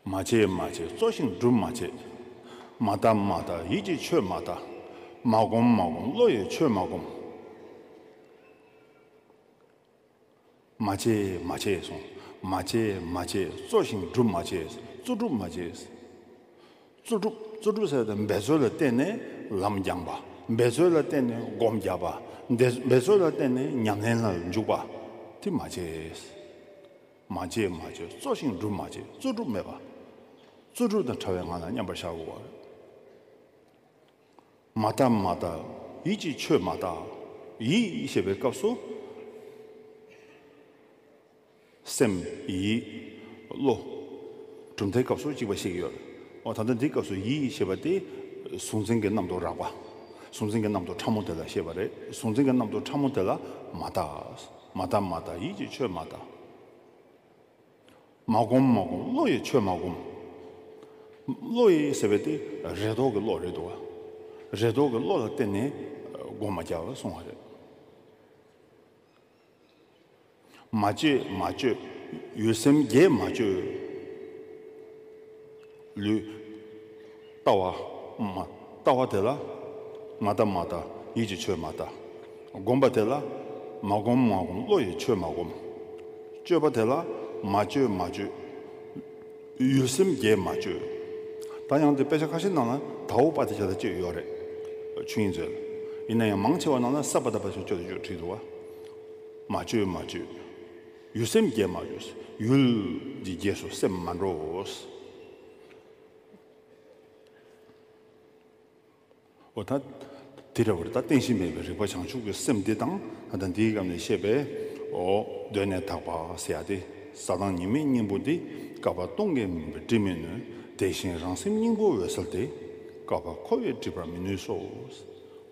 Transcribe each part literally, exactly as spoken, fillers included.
མ་བྱེད་མ་བྱེད་རྩོལ་ཞིང་སྒྲུབ་མ་བྱེད། མ་ལྟ་མ་ལྟ་ཡིད་ཀྱིས་ཆོས་མ་ལྟ། མ་བསྒོམ་མ་བསྒོམ་བློ་ཡིས་ཆོས་མ་བསྒོམ། མ་བྱེད་མ་བྱེད་གསུངས། མ་བྱེད་མ་བྱེད་རྩོལ་ཞིང་སྒྲུབ་མ་བྱེད། རྩོལ་སྒྲུབ་མ་བྱེད། རྩོལ་སྒྲུབ་རྩོལ་སྒྲུབ་ཟེར་ཏེ་འབད་རྩོལ་ལ་བརྟེན་ནས་ལམ་སྦྱངས་པ། འབད་རྩོལ་ལ་བརྟེན་ནས་སྒོམ་རྒྱག་པ། འབད་རྩོལ་ལ་བརྟེན་ནས་ཉམས་ལེན་ལ་འཇུག་པ། དེ་མ་བྱེད། མ་བྱེད་མ་བྱེད་རྩོལ་ཞིང་སྒྲུབ་མ་བྱེད། རྩོལ་སྒྲུབ་མེད་པ། རྩོལ་སྒྲུབ་དང་བྲལ་བའི་ངང་ལ་མཉམ་པར་བཞག་དགོས་པ། མ་ལྟ་མ་ལྟ་ཡིད་ཀྱིས་ཆོས་མ་ལྟ། ཡིད་ཞེས་པའི་སྐབས་སུ། སེམས། ཡིད། བློ། གྲུབ་མཐའི་སྐབས་སུ་གཅིག་པ་ཞིག་ཡོད། འོ་ད་ལྟ་འདིའི་སྐབས་སུ་ཡིད་ཞེས་པ་དེ། གཟུང་འཛིན་གྱི་རྣམ་རྟོག་རགས་པ། གཟུང་འཛིན་གྱི་རྣམ་རྟོག་ཕྲ་མོ་དེ་ལ་བཤད་པ་རེད། གཟུང་འཛིན་གྱི་རྣམ་རྟོག་ཕྲ་མོ་དེ་ལ་མ་ལྟ། མ་ལྟ་མ་ལྟ་ཡིད་ཀྱིས་ཆོས་མ་ལྟ། མ་བསྒོམ་མ་བསྒོམ་བློ་ཡིས་ཆོས་མ་བསྒོམ། བློ་ཡིས་ཟེར་བའི་དེ་རེ་དོགས་ཀྱི་བློ་རེད་འདུག་བ། རེ་དོགས་ཀྱི་བློ་ལ་བརྟེན་ནས་སྒོམ་མ་རྒྱག་པར་སོང་བ་རེད། མ་བཅོས་མ་བཅོས་ཡུལ་སེམས་བརྒྱད་མ་བཅོས། ལུས། ལྟ་བ། མ། ལྟ་བ་དེ་ལ། མ་ལྟ་མ་ལྟ་ཡིད་ཀྱིས་ཆོས་མ་ལྟ། སྒོམ་པ་དེ་ལ། མ་བསྒོམ་མ་བསྒོམ་བློ་ཡིས་ཆོས་མ་བསྒོམ། སྤྱོད་པ་དེ་ལ། མ་བཅོས་མ་བཅོས་ཡུལ་སེམས་བརྒྱད་མ་བཅོས། ད་ཡང་དེ་དཔེ་ཆ་ཁ་ཤས་ནང་ལ་དྭོགས་པ་དེ་ཆ་ལ་བཅོས་ཡོད་རེད། ཆོས་དབྱིངས་མཛོད། ཡིན་ན་ཡང་མང་ཆེ་བ་ནང་ལ་ས་པ་ད་པ་ཆོས་སྤྱོད་དུ་བཅོས་བྲིས་འདུག་བ། མ་བཅོས་མ་བཅོས། ཡུལ་སེམས་བརྒྱད་མ་བཅོས། ཡུལ་གྱི་རྗེས་སུ་སེམས་མ་འགྲོ། འོ་ད། དེ་འདྲ་བར་ད་རྟེན་གཞི་མེད་པའི་རིག་པ་བྱང་ཆུབ་ཀྱི་སེམས་འདི་དང་ད་ལྟ་འདིའི་སྐབས་ནས་བཤད་པའི། འོ། གདོད་ནས་དག་པ་ཟེར་ཡ་དེ། གཟའ་དང་ཉི་མའི་སྙིང་པོ་འདི། བསྐལ་པ་སྟོང་གི་མུན་པས་སྒྲིབ་མི་ནུས། དེ་བཞིན་རང་སེམས་སྙིང་པོ་འོད་གསལ་དེ། བསྐལ་པ་འཁོར་བས་སྒྲིབ་པར་མི་ནུས་སོ།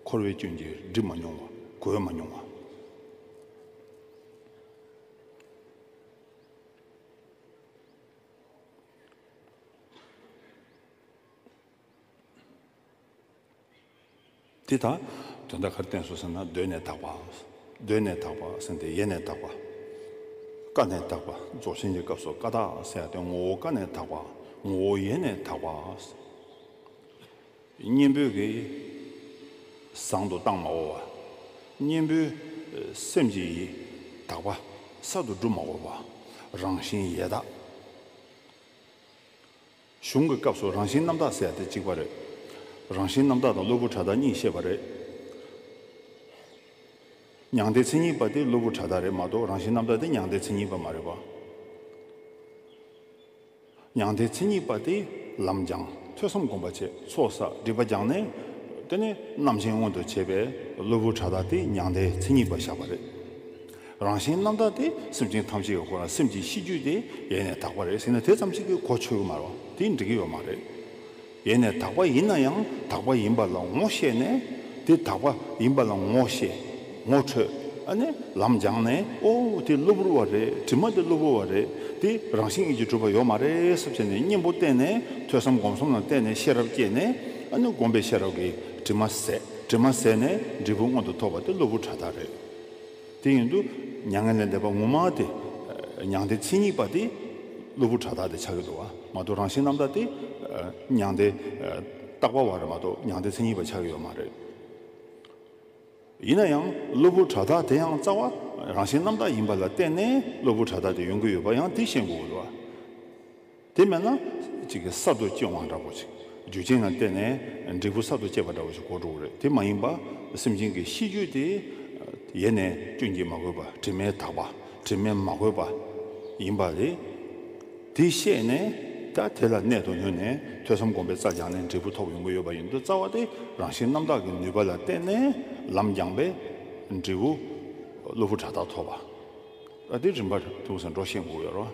འཁོར་བའི་སྐྱོན་གྱིས་སྒྲིབ་མ་མྱོང་བ། གོས་མ་མྱོང་བ། དེ་དག་དོན་དག་ག་རེ་བསྟན་སོང་ཟེར་ན། གདོད་ནས་དག་པ། གདོད་ནས་དག་པ་ཟེར་ཏེ་ཡེ་ནས་དག་པ། ཀ་ནས་དག་པ། རྫོགས་ཆེན་གྱི་སྐབས་སུ་ཀ་དག་ཟེར་ཡ་དེ་ངོ་བོ་ཀ་ནས་དག་པ། ངོ་བོ་ཡེ་ནས་དག་པ། གཉེན་པོས་ཀྱིས་བཟང་དུ་བཏང་མ་དགོས་པ། གཉེན་པོའི་སེམས་ཀྱིས་དག་པ་གསར་དུ་སྒྲུབ་མ་དགོས་པ། རང་བཞིན་ཡེ་དག་གཞུང་གི་སྐབས་སུ་རང་བཞིན་རྣམ་དག་ཟེར་ཡ་དེ་གཅིག་པ་རེད། རང་བཞིན་རྣམ་དག་དང་གློ་བུར་བྲལ་དག་གཉིས་བཤད་པ་རེད། མྱང་འདས་མཚན་ཉིད་པ་དེ་གློ་བུར་བྲལ་དག་རེད་མ་གཏོགས་རང་བཞིན་རྣམ་དག་དེ་མྱང་འདས་མཚན་ཉིད་པ་མ་རེད་པ། མྱང་འདས་མཚན་ཉིད་པ་དེ་ལམ་སྦྱངས། ཐོས་བསམ་སྒོམ་པ་བྱས། ཚོགས་བསགས། སྒྲིབ་པ་སྦྱངས་ནས། དེ་ནས་རྣམ་མཁྱེན་མངོན་དུ་བྱས་པའི་གློ་བུར་བྲལ་དག་དེ་མྱང་འདས་མཚན་ཉིད་པ་བཞག་པ་རེད། རང་བཞིན་རྣམ་དག་དེ་སེམས་ཅན་ཐམས་ཅད་ཀྱི་ཁོ་རང་སེམས་ཀྱི་གཤིས་རྒྱུད་དེ་ཡེ་ནས་དག་པ་རེད་ཟེར་ན་དེ་ཙམ་ཞིག་གིས་གོ་ཆོད་ཀྱི་མ་རེད་པ། དེ་འགྲིག་གི་ཡོད་མ་རེད། ཡེ་ནས་དག་པ་ཡིན་ན་ཡང་དག་པ་ཡིན་པ་ལ་ངོ་ཤེས་ནས། དེ་དག་པ་ཡིན་པ་ལ་ངོ་ཤེས། ངོ་འཕྲོད། ཨ་ནི་ལམ་སྦྱངས་ནས། ཨོ་དེ་གློ་བུར་བ་རེད། དྲི་མ་དེ་གློ་བུར་བ་རེད། དེ་རང་བཞིན་གྱིས་གྲུབ་པ་ཡོད་མ་རེད་ཟེར་བྱས་ནས་གཉེན་པོ་བསྟེན་ནས་ཐོས་བསམ་སྒོམ་གསུམ་ལ་བརྟེན་ནས་ཤེས་རབ་སྐྱེས་ནས། ཨ་ནི་སྒོམ་པའི་ཤེས་རབ་ཀྱིས་དྲི་མ་ཟད། དྲི་མ་ཟད་ནས་འབྲས་བུ་མངོན་དུ་ཐོབ་པ་དེ་གློ་བུར་བྲལ་དག་རེད། དེ་ཡིན་དུས་མྱ་ངན་ལས་འདས་པ་ངོ་མ་དེ། མྱང་འདས་མཚན་ཉིད་པ་དེ་གློ་བུར་བྲལ་དག་དེ་ཆགས་ཀྱི་འདུག་བ། མ་གཏོགས་རང་བཞིན་རྣམ་དག་དེ་མྱང་འདས་རྟག་པ་བ་རེད་མ་གཏོགས་མྱང་འདས་མཚན་ཉིད་པ་ཆགས་ཀྱི་ཡོད་མ་རེད། ཡིན་ན་ཡང་གློ་བུར་བྲལ་དག་དེ་ཡང་རྩ་བ་རང་བཞིན་རྣམ་དག་ཡིན་པ་ལ་བརྟེན་ནས་གློ་བུར་བྲལ་དག་དེ་ཡོང་གི་ཡོད་པ་ཡང་དེ་ཤེས་དགོས་ཀྱི་འདུག་བ། དེ་མེད་ན་ཅིག་གི་གསར་དུ་སྐྱེ་བ་འདྲ་པོ་ཅིག་རྒྱུ་རྐྱེན་ལ་བརྟེན་ནས་འབྲས་བུ་གསར་དུ་སྐྱེས་པ་འདྲ་པོ་ཞིག་གོ་འགྲོ་གི་རེད། དེ་མ་ཡིན་པ་སེམས་ཅན་གྱི་གཤིས་རྒྱུད་དེ་ཡེ་ནས་སྐྱོན་གྱིས་མ་གོས་པ། དྲི་མས་དག་པ། དྲི་མས་མ་གོས་པ་ཡིན་པ་རེད། དེ་ཤེས་ནས་ད་དེ་ལ་གནད་དུ་བསྣུན་ནས་ཐོས་བསམ་སྒོམ་པའི་རྩལ་སྦྱངས་ནས་འབྲས་བུ་ཐོབ་ཡོང་གི་ཡོད་པ་ཡིན་དུས་རྩ་བ་དེ་རང་བཞིན་རྣམ་དག་གི་ནུས་པ་ལ་བརྟེན་ནས་ལམ་སྦྱངས་པས་འབྲས་བུ་གློ་བུར་བྲལ་དག་ཐོབ་པ། ད་དེ་རིམ་པར་ཐུགས་སུ་འགྲོ་ཤེས་དགོས་ཡོད་རེད།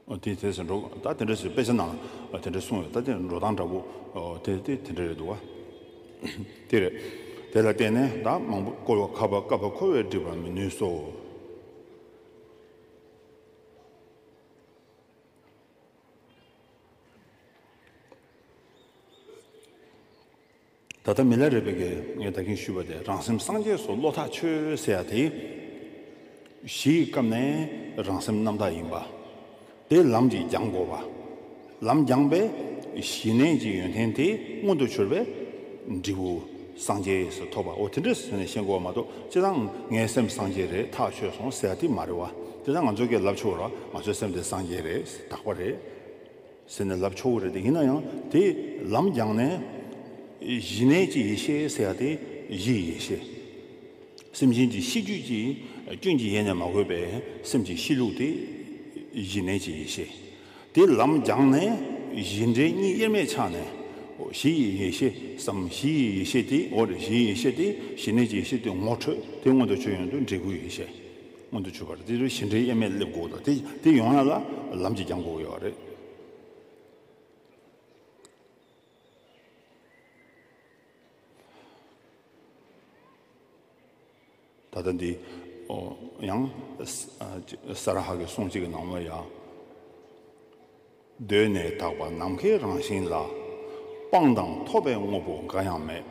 ཨོ་དེ་དེ་ཟེར་འགྲོ། ད་དེ་འདྲ་ཟེར་དཔེ་ཆ་ནང་ལ་དེ་འདྲ་གསུངས་ཡོད། ད་དེ་འགྲོ་སྟངས་འདྲ་པོ། ཨོ་དེ་དེ་དེ་འདྲ་རེད་འདུག་བ། དེ་རེད། དེ་ལ་བརྟེན་ནས་ད་མང་པོ་བསྐོར་བ་ཁ་བ་བསྐལ་པ་འཁོར་བས་སྒྲིབ་པར་མི་ནུས་སོ། ད་ལྟ་མི་ལ་རས་པས་ཀྱིས་ངས་ད་གིན་ཞུས་པ་དེ་རང་སེམས་སངས་རྒྱས་སུ་བློ་ཐག་ཆོད་ཟེར་ཡ་དེ། གཞི་ཡི་སྐབས་ནས་ རང་སེམས་རྣམ་དག་ཡིན་པ། དེ་ལམ་གྱིས་སྦྱང་དགོས་པ། ལམ་སྦྱངས་པས་གཞི་གནས་ཀྱི་ཡོན་ཏན་དེ་མངོན་དུ་གྱུར་པས་འབྲས་བུ་སངས་རྒྱས་སུ་ཐོབ་པ། འོ་དེ་འདྲ་ཟེར་ནས་ཤེས་དགོས་པ་མ་གཏོགས། སྤྱིར་བཏང་ངའི་སེམས་སངས་རྒྱས་རེད། ཐག་ཆོད་སོང་ཟེར་ཡ་དེ་མ་རེད་བ། དེ་ད་ང་ཚོ་གིས་ལབ་ཆོག་ར། ང་ཚོའི་སེམས་དེ་སངས་རྒྱས་རེད། དག་པ་རེད་ཟེར་ནས་ལབ་ཆོག་གི་རེད། དེ་ཡིན་ན་ཡང་དེ་ལམ་སྦྱངས་ནས་གཞི་གནས་ཀྱི་ཡེ་ཤེས་ཟེར་ཡ་དེ་གཞིའི་ཡེ་ཤེས། སེམས་ཅན་གྱི་ཤེས་རྒྱུད་ཀྱི་སྐྱོན་གྱི་ཡེ་ནས་མ་གོས་པའི་སེམས་ཀྱི་གཤིས་ལུགས་དེ་གཞི་གནས་ཀྱི་ཡེ་ཤེས། དེ་ལམ་སྦྱངས་ནས་གཞི་འབྲས་གཉིས་དབྱེར་མེད་ཆགས་ནས། གཞི་ཡི་ཡེ་ཤེས་སམ། གཞི་ཡི་ཡེ་ཤེས་དེ། འོ་རེད། གཞི་ཡི་ཡེ་ཤེས་དེ་གཞི་གནས་ཀྱི་ཡེ་ཤེས་དེ་ངོ་འཕྲོད། དེ་མངོན་དུ་གྱུར་ཡོང་དུས་འབྲས་བུའི་ཡེ་ཤེས་མངོན་དུ་གྱུར་པ་རེད། དེ་དུས་གཞི་འབྲས་དབྱེར་མེད་སླེབས་དགོས་དང་། དེ་དེ་ཡོང་ཡ་ལ་ལམ་གྱིས་སྦྱང་དགོས་ཡོད་རེད། ད་ལྟ་འདི། ཨོ། ཡང་། ས་ས་ར་ཧ་གི་གསུང་གཅིག་གི་ནང་ལ་ཡང་། གདོད་ནས་དག་པ་ནམ་མཁའི་རང་བཞིན་ལ། སྤངས་དང་ཐོབ་པའི་དངོས་པོ་འགའ་ཡང་མེད།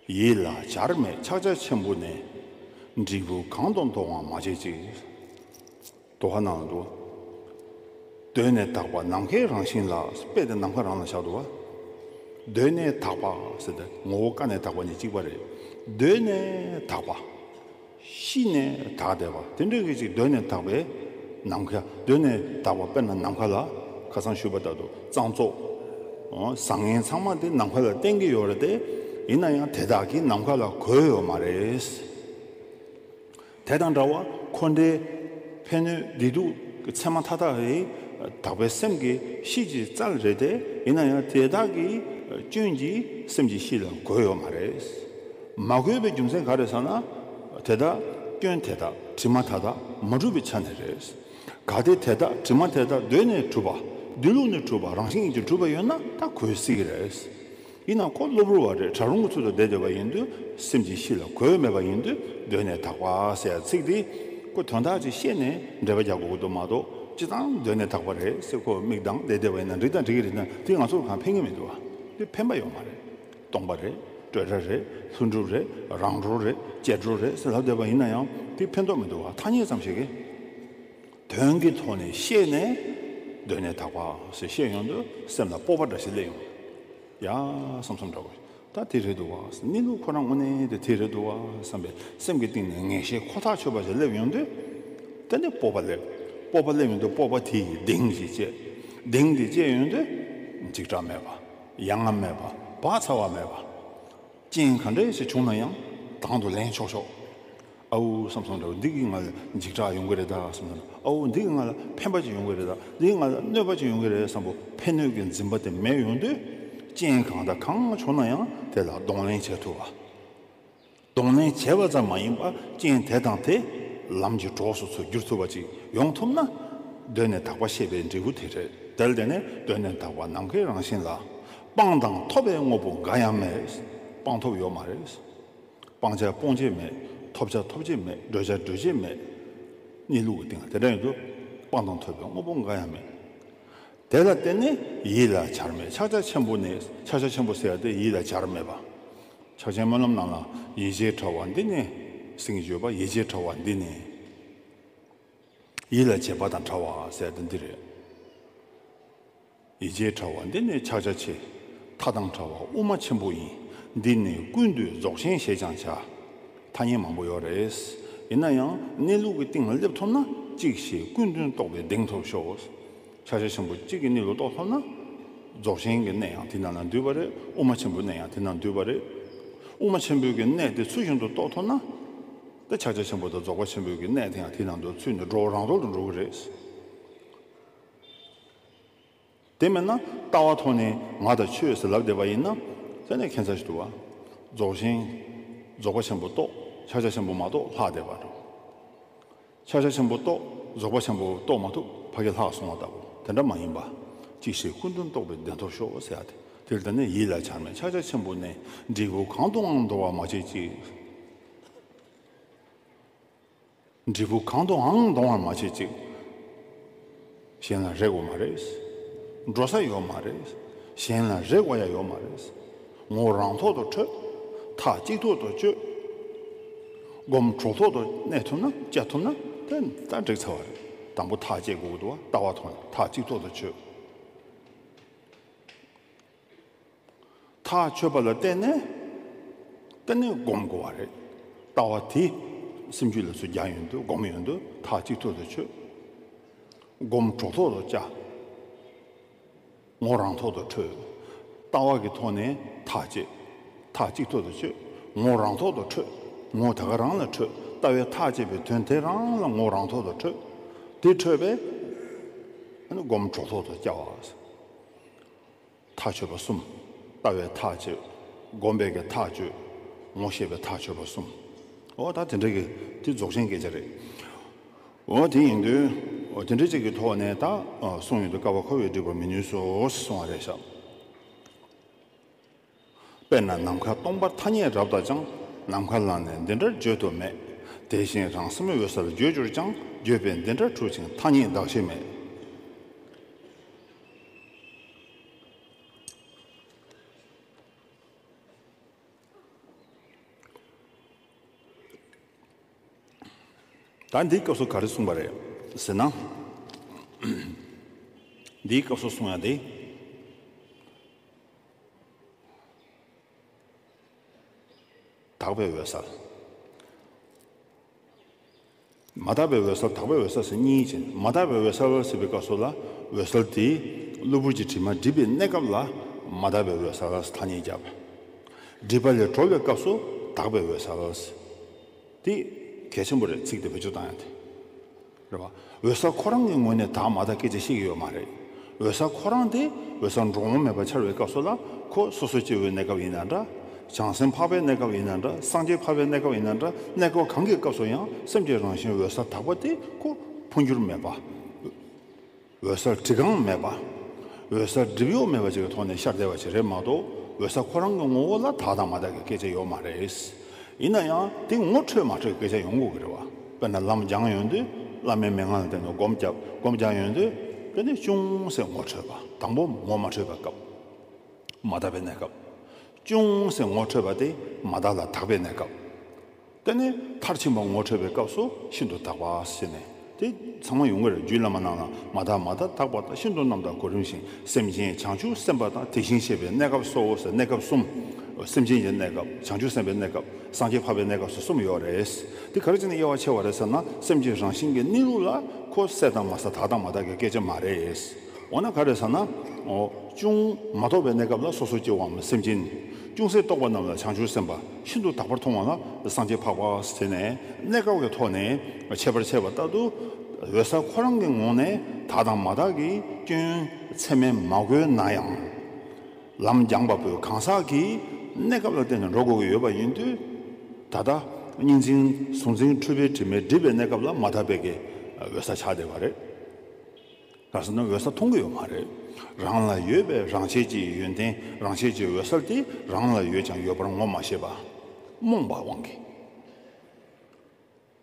ཡིད་ལ་བྱར་མེད་ཕྱག་རྒྱ་ཆེན་པོ་ནས། འབྲས་བུ་གང་དུ་འདོང་བར་མ་བྱེད་ཅིག། དོ་ཧ་ནང་དུ། གདོད་ནས་དག་པ་ནམ་མཁའི་རང་བཞིན་ལ། དཔེ་དེ་ནམ་མཁའ་རང་ལ་བཞག་འདུག་བ། གདོད་ནས་དག་པ་ཟེར་ཏེ་ངོ་བོ་ཀ་ནས་དག་པ་གཉིས་གཅིག་པ་རེད། གདོད་ནས་དག་པ། གཤིས་ནས་དག་བསྡད་པ་དེ་འདྲ་གི་ཅིག་གདོད་ནས་དག་པའི་ནམ་མཁའ། གདོད་ནས་དག་པ་དཔེར་ན་ནམ་མཁའ་ལ་ཁ་སང་ཞུས་པ་ལྟར་དུ་གཙང་བཙོག་ཨོ། བཟང་ངན་ཚང་མ་དེ་ནམ་མཁའ་ལ་བརྟེན་གྱི་ཡོད་རེད་དེ། ཡིན་ན་ཡང་དེ་དག་གིས་ནམ་མཁའ་ལ་གོས་ཡོད་མ་རེད། དེ་དང་འདྲ་བར་འཁོར་འདས་ཕན་གནོད་བདེ་སྡུག་གི་མཚན་མ་མཐའ་དག་ནི་དག་པའི་སེམས་ཀྱི་གཤིས་ཀྱི་རྩལ་རེད་དེ། ཡིན་ན་ཡང་དེ་དག་གི་སྐྱོན་གྱིས་སེམས་ཀྱི་གཤིས་ལ་གོས་ཡོད་མ་རེད། མ་གོས་པའི་རྒྱུ་མཚན་ག་རེ་ཟེར་ན། དེ་དག་སྐྱོན་དེ་དག་དྲི་མ་མཐའ་དག་མ་གྲུབ་པའི་ཆ་ནས་རེད། གལ་ཏེ་དེ་དག་དྲི་མ་དེ་དག་གདོད་ནས་གྲུབ་པ། གདོད་ལུགས་ནས་གྲུབ་པ། རང་བཞིན་གྱིས་གྲུབ་པ་ཡོད་ན་ད་གོས་སྲིད་ཀྱི་རེད། ཡིན་ནའང་ཁོ་གློ་བུར་བ་རེད། བྲལ་རུང་གི་ཚུལ་དུ་བསྡད་བསྡད་པ་ཡིན་དུས་སེམས་ཀྱི་གཤིས་ལ་གོས་མེད་པ་ཡིན་དུས་གདོད་ནས་དག་པ་ཟེར་ཡ་ཚིག་འདི་ཁོ་དོན་དག་ཅིག་ཤེས་ནས་འགྲེལ་པ་རྒྱག་དགོས་ཀྱི་འདུག་མ་གཏོགས། སྤྱིར་བཏང་གདོད་ནས་དག་པ་རེད་ཟེར་ཁོ་མིག་གདངས་བསྡད་བསྡད་པ་ཡིན་ན་འགྲིག་དང་འགྲིག་གི་རེད་ན། དེ་ང་ཚོར་གང་ཕན་གྱི་མི་འདུག་བ། དེ་ཕན་པ་ཡོད་མ་རེད། སྟོང་པ་རེད། སྤྲོས་བྲལ་རེད། ལྷུན་གྲུབ་རེད། རང་གྲོལ་རེད། ཅེར་གྲོལ་རེད་ཟེར་ལབ་བསྡད་པ་ཡིན་ན་ཡང་དེ་ཕན་ཐོགས་མི་འདུག་བ། ཐ་སྙད་ཙམ་ཞིག་གིས། དོན་གྱི་ཐོག་ནས་ཤེས་ནས་གདོད་ནས་དག་པ་ཞེས་བཤད་ཡོང་དུས་སེམས་ལ་སྤོབས་པ་འདྲ་ཞིག་སླེབས་ཡོང་། ཡ། བསམ་བསམ་འདྲ་བོ། ད་དེ་རེད་འདུག་བ། གནས་ལུགས་ཁོ་རང་དངོས་གནས་དེ་དེ་རེད་འདུག་བ་བསམ་པའི་སེམས་ཀྱི་གཏིང་ནས་ངེས་ཤེས་ཁོ་ཐག་ཆོད་པ་ཞིག་སླེབས་ཡོང་དུས། དེ་ནས་སྤོབས་པ་སླེབས། སྤོབས་པ་སླེབས་ཡོང་དུས་སྤོབས་པ་དེ་ཡིས་གདེང་ཞིག་སྐྱེས། གདེང་དེ་སྐྱེས་ཡོང་དུས། འཇིགས་སྐྲག་མེད་པ། ཡ་ང་མེད་པ། བག་ཚ་བ་མེད་པ། རྐྱེན་ག་འདྲ་ཞིག་བྱུང་ན་ཡང་དང་དུ་ལེན་ཆོག་ཆོག་ཨའུ་བསམ་བསམ་འདྲ་བོ། འདི་གིས་ང་ལ་འཇིགས་སྐྲག་ཡོང་གི་རེད་ད་བསམ་བསམ། ཨའུ་འདི་གིས་ང་ལ་ཕན་པ་ཅིག་ཡོང་གི་རེད་ད། འདི་གིས་ང་ལ་གནོད་པ་ཅིག་ཡོང་གི་རེད་བསམ་པོ་ཕན་གནོད་ཀྱི་འཛིན་པ་དེ་མེད་ཡོང་དུས། རྐྱེན་གང་དང་གང་བྱུང་ན་ཡང་དེ་ལ་གདོང་ལེན་བྱེད་ཐུབ་པ། གདོང་ལེན་བྱས་པ་ཙམ་མ་ཡིན་པར་རྐྱེན་དེ་དང་དེ་ལམ་གྱི་གྲོགས་སུ་ཚུར་བསྒྱུར་ཐུབ་པ་ཅིག་ཡོང་ཐུབ་ན། གདོད་ནས་དག་པ་ཤེས་པའི་འབྲས་བུ་དེ་རེད། དེར་བརྟེན་ནས་གདོད་ནས་དག་པ་ནམ་མཁའི་རང་བཞིན་ལ། སྤང་དང་ཐོབ་པའི་དངོས་པོ་འགའ་ཡང་མེད། སྤང་ཐོབ་ཡོད་མ་རེད། སྤང་བྱ་སྤོང་བྱེད་མེད། ཐོབ་བྱ་ཐོབ་བྱེད་མེད། བགྲོད་བྱ་བགྲོད་བྱེད་མེད། གནས་ལུགས་ཀྱི་སྟེང་ལ་དེ་འདྲ་ཡིན་དུས། སྤང་དང་ཐོབ་པའི་དངོས་པོ་འགའ་ཡང་མེད། དེ་ལ་བརྟེན་ནས་ཡིད་ལ་བྱར་མེད་ཕྱག་རྒྱ་ཆེན་པོ་ནས། ཕྱག་རྒྱ་ཆེན་པོ་ཟེར་ཡ་དེ་ཡིད་ལ་བྱར་མེད་པ། ཕྱག་ཆེན་སྨོན་ལམ་ནང་ལ་ཡིད་བྱེད་བྲལ་བ་འདི་ནི། སེང་གེས་བརྗོད་པ་ཡིད་བྱེད་བྲལ་བ་འདི་ནི། ཡིད་ལ་བྱེད་པ་དང་བྲལ་བ་ཟེར་ཡ་དེ་འདི་རེད། ཡིད་བྱེད་བྲལ་བ་འདི་ནི་ཕྱག་རྒྱ་ཆེ། མཐའ་དང་བྲལ་བ་དབུ་མ་ཆེན་པོ་ཡིན། འདི་ནི་ཀུན་འདུས་རྫོགས་ཆེན་ཞེས་ཀྱང་བྱ། ཐ་སྙད་མང་པོ་ཡོད་རེད། ཡིན་ན་ཡང་གནས་ལུགས་ཀྱི་སྟེང་ལ་སླེབས་ཐུབ་ན་གཅིག་ཤེས་ཀུན་དོན་རྟོགས་པའི་གདེང་ཐོབ་ཤོག་ཕྱག་རྒྱ་ཆེན་པོ་གཅིག་གི་གནས་ལུགས་རྟོགས་ཐུབ་ན། རྫོགས་ཆེན་གྱི་གནད་ཡང་དེ་ནང་ན་འདུས་པ་རེད། དབུ་མ་ཆེན་པོའི་གནད་ཡང་དེ་ནང་འདུས་པ་རེད། དབུ་མ་ཆེན་པོའི་གི་གནད་དེ་ཚུལ་བཞིན་དུ་རྟོགས་ཐུབ་ན། དེ་ཕྱག་རྒྱ་ཆེན་པོ་དང་རྫོགས་པ་ཆེན་པོའི་གི་གནད་དེ་ཡང་དེ་ནང་དུ་ཚུད་ནས་འགྲོ་བ་རང་གྲོལ་དུ་འགྲོ་གི་རེད། དེ་མིན་ན་ལྟ་བ་ཐོག་ནས་ང་དང་ཆོས་ཟེར་ལབ་བསྡད་པ་ཡིན་ན། དེ་ནས་ཁྱད་མཚར་ཞིག་འདུག་བ། རྫོགས་ཆེན། རྫོགས་པ་ཆེན་པོ་རྟོགས། ཕྱག་རྒྱ་ཆེན་པོ་མ་རྟོགས་ལྷག་བསྡད་པ་འདྲ། ཕྱག་རྒྱ་ཆེན་པོ་རྟོགས། རྫོགས་པ་ཆེན་པོ་རྟོགས་མ་ཐུབ་ཕ་གི་ལྷག་སོང་བ་ལྟ་བུ་དེ་འདྲ་མ་ཡིན་པ། གཅིག་ཤེས་ཀུན་དོན་རྟོགས་པའི་གདེང་ཐོབ་ཤོག་ཟེར་ཡ་དེ། དེར་བརྟེན་ནས་ཡིད་ལ་བྱར་མེད་ཕྱག་རྒྱ་ཆེན་པོ་ནས། འབྲས་བུ་གང་དུའང་འདོང་བར་མ་བྱེད་ཅིག་འབྲས་བུ་གང་དུའང་འདོང་བར་མ་བྱེད་ཅིག་གཞན་ལ་རེ་དགོས་མ་རེད། འགྲོ་ས་ཡོད་མ་རེད། གཞན་ལ་རེ་དགོས་ཡ་ཡོད་མ་རེད། ངོ་བོ་རང་ཐོག་ཏུ་འཕྲོད། མཐའ་གཅིག་ཐོག་ཏུ་གཅོད། སྒོམ་གྲོལ་ཐོག་ཏུ་གནས་ཐུབ་ན། བཅའ་ཐུབ་ན། དེ་ད་འགྲིག་ཚར་བ་རེད། དང་པོ་ཐག་བཅད་དགོས་ཀྱི་འདུག་བ། ལྟ་བ་ཐོག་ནས་ཐག་གཅིག་ཐོག་ཏུ་ཆོད། ཐག་ཆོད་པ་ལ་བརྟེན་ནས་དེ་ནས་སྒོམ་དགོས་པ་རེད། ལྟ་བ་དེ་སེམས་རྒྱུད་ལ་ཚུར་རྒྱག་ཡོང་དུས་སྒོམ་ཡོང་དུས་ཐག་གཅིག་ཐོག་ཏུ་ཆོད། སྒོམ་གྲོགས་ཐོག་ཏུ་བཅའ། ངོ་རང་ཐོག་ཏུ་འཕྲོད། ལྟ་བ་གི་ཐོག་ནས་ཐག་བཅད། ཐག་གཅིག་ཐོག་ཏུ་ཆོད། ངོ་རང་ཐོག་ཏུ་འཕྲོད། ངོ་དེ་ག་རང་ལ་འཕྲོད། ལྟ་བའི་ཐག་བཅད་པའི་དོན་དེ་རང་ལ་ངོ་རང་ཐོག་ཏུ་འཕྲོད། དེ་འཕྲོད་པས་ཨ་ནི་སྒོམ་གྲོགས་ཐོག་ཏུ་བཅའ་བ། ཐག་ཆོད་པ་གསུམ། ལྟ་བའི་ཐག་བཅད། སྒོམ་པའི་གི་ཐག་གཅོད། ངོ་ཤེས་པའི་ཐག་ཆོད་པ་གསུམ། འོ་ད་དེ་འདྲ་གི་དེ་རྫོགས་ཆེན་སྐད་ཆ་རེད། འོ་དེ་ཡིན་དུས་འོ་དེ་འདྲ་ཅིག་གི་ཐོག་ནས་ད་ཨ་གསུངས་ཡོང་དུས་བསྐལ་པ་འཁོར་བའི་སྒྲིབ་པ་མི་ནུས་སོ་གསུངས་པ་རེད་ཤག་དཔེར་ན་ནམ་མཁའ་སྟོང་པར་ཐ་སྙད་རབ་བཏགས་ཀྱང་། ནམ་མཁའ་ལ་ནི་འདི་འདྲར་བརྗོད་དུ་མེད། དེ་བཞིན་རང་སེམས་འོད་གསལ་བརྗོད་གྱུར་ཀྱང་། བརྗོད་པས་འདི་འདྲར་འཁྲུལ་ཅིང་ཐ་སྙད་གདགས་གཞི་མེད། ད་འདིའི་སྐབས་སུ་ག་རེ་གསུངས་པ་རེད་ཟེར་ན། འདིའི་སྐབས་སུ་གསུང་ཡ་དེ། དག་པའི་འོད་གསལ། མ་དག་པའི་འོད་གསལ། དག་པའི་འོད་གསལ་ཟེར་གཉིས་ཡིན། མ་དག་པའི་འོད་གསལ་ཟེར་བའི་སྐབས་སུ་ལ་འོད་གསལ་དེ་གློ་བུར་གྱི་དྲི་མ་སྒྲིབ་པའི་གནས་སྐབས་ལ་མ་དག་པའི་འོད་གསལ་ཐ་སྙད་བརྒྱབ། སྒྲིབ་པ་ལས་གྲོལ་བའི་སྐབས་སུ་དག་པའི་འོད་གསལ། དེ་གལ་ཆེན་པོ་རེད། ཚིག་དེ་བེད་སྤྱོད་བཏང་ཡ་དེ། རེད་བ། འོད་གསལ་ཁོ་རང་གི་ངོས་ནས་དག་མ་དག་སྐད་ཆ་བཤད་ཀྱི་ཡོད་མ་རེད། འོད་གསལ་ཁོ་རང་དེ་འོད་གསལ་འགྲོ་འོང་མེད་པར་འཆར་བའི་སྐབས་སུ་ལ་ཁོ་སོ་སོ་སྐྱེ་བོའི་གནས་སྐབས་ཡིན་ན་འདྲ། བྱང་སེམས་འཕགས་པའི་གནས་སྐབས་ཡིན་ན་འདྲ། སངས་རྒྱས་འཕགས་པའི་གནས་སྐབས་ཡིན་ན་འདྲ། གནས་སྐབས་གང་གི་སྐབས་སུ་ཡང་སེམས་ཀྱི་རང་བཞིན་འོད་གསལ་དག་པ་དེ་ཁོ་འཕོ་འགྱུར་མེད་པ། འོད་གསལ་བྲི་གང་མེད་པ། འོད་གསལ་སྒྲིབ་གཡོགས་མེད་པ་ཅིག་གི་ཐོག་ནས་ཤར་བསྡད་པ་ཅིག་རེད་མ་གཏོགས། འོད་གསལ་ཁོ་རང་གི་ངོ་བོ་ལ་དག་དང་མ་དག་གི་སྐད་ཆ་ཡོད་མ་རེད། ཡིན་ན་ཡང་དེ་ངོ་འཕྲོད་མ་འཕྲོད་སྐད་ཆ་ཡོང་གི་རེད་བ། དཔེར་ན་ལམ་སྦྱངས་ཡོང་དུས་བླ་མའི་མན་ངག་ལ་བརྟེན་ནས་སྒོམ་བརྒྱབ། སྒོམ་རྒྱག་ཡོང་དུས་དེ་ནི་ཅུང་ཟད་ངོ་འཕྲོད་པ། དང་པོ་ངོ་མ་འཕྲོད་པའི་སྐབས། མ་དག་པའི་གནས་སྐབས། ཅུང་ཟད་ངོ་འཕྲོད་པ་དེ་མ་དག་ལ་དག་པའི་གནས་སྐབས། དེ་ནས་མཐར་ཕྱིན་པ་ངོ་འཕྲོད་པའི་སྐབས་སུ་ཤིན་ཏུ་དག་པ་ཟེར་ནས་དེ་ཚང་མ་ཡོང་གི་རེད། རྒྱུད་བླ་མ་ནང་ལ་མ་དག་མ་དག་དག་པ་དང་ཤིན་ཏུ་རྣམ་དག་གོ་རིམ་བཞིན་སེམས་ཅན་བྱང་ཆུབ་སེམས་དཔའ་དང་དེ་བཞིན་གཤེགས་པའི་གནས་སྐབས་སོ་ཟེར་གནས་སྐབས་གསུམ། སེམས་ཅན་གྱི་གནས་སྐབས། བྱང་ཆུབ་སེམས་དཔའི་གནས་སྐབས། སངས་རྒྱས་འཕགས་པའི་གནས་སྐབས་སུ་གསུམ་ཡོད་རེད། དེ་ག་རེ་བྱས་ནས་དབྱེ་བ་ཕྱེ་བ་རེད་ཟེར་ན། སེམས་ཀྱི་རང་བཞིན་གྱི་གནས་ལུགས་ལ་ཁོ་གསལ་དང་མ་གསལ་དག་དང་མ་དག་གི་སྐད་ཆ་མ་རེད། འོ་ན་ག་རེ་ཟེར་ན། འོ། ཅུང་མ་རྟོགས་པའི་གནས་སྐབས་ལ་སོ་སོ་སྐྱེ་བོའམ་སེམས་ཅན། ཅུང་ཟད་རྟོགས་པ་རྣམས་ལ་བྱང་ཆུབ་སེམས་དཔའ། ཤིན་ཏུ་དག་པར་མཐོང་བ་ལ་སངས་རྒྱས་འཕགས་པ་ཟེར་ནས་གནས་སྐབས་ཀྱི་ཐོག་ནས་ཁྱད་པར་ཕྱེ་བ་ལྟར་དུ། འོད་གསལ་ཁོ་རང་གི་ངོས་ནས་དག་དང་མ་དག་གི་སྐྱོན་ཚད་མས་མ་གོས་ན་ཡང་། ལམ་སྦྱངས་པ་པོས་གང་ཟག་གི་གནས་སྐབས་ལ་བརྟེན་ནས་འགྲོ་དགོས་ཀྱི་ཡོད་པ་ཡིན་དུས། ད་ལྟ་གཉིས་འཛིན་གཟུང་འཛིན་འཁྲུལ་པའི་དྲི་མས་སྒྲིབ་པའི་གནས་སྐབས་ལ་མ་དག་པའི་གི་འོད་གསལ་ཆགས་བསྡད་པ་རེད། ག་རེ་ཟེར་ན་འོད་གསལ་མཐོང་གི་ཡོད་མ་རེད། རང་ལ་ཡོད་པའི་རང་ཆས་ཀྱི་ཡོན་ཏན་རང་ཆས་ཀྱི་འོད་གསལ་དེ་རང་ལ་ཡོད་ཀྱང་ཡོད་པར་ངོ་མ་ཤེས་པ། རྨོངས་པ་དབང་གིས།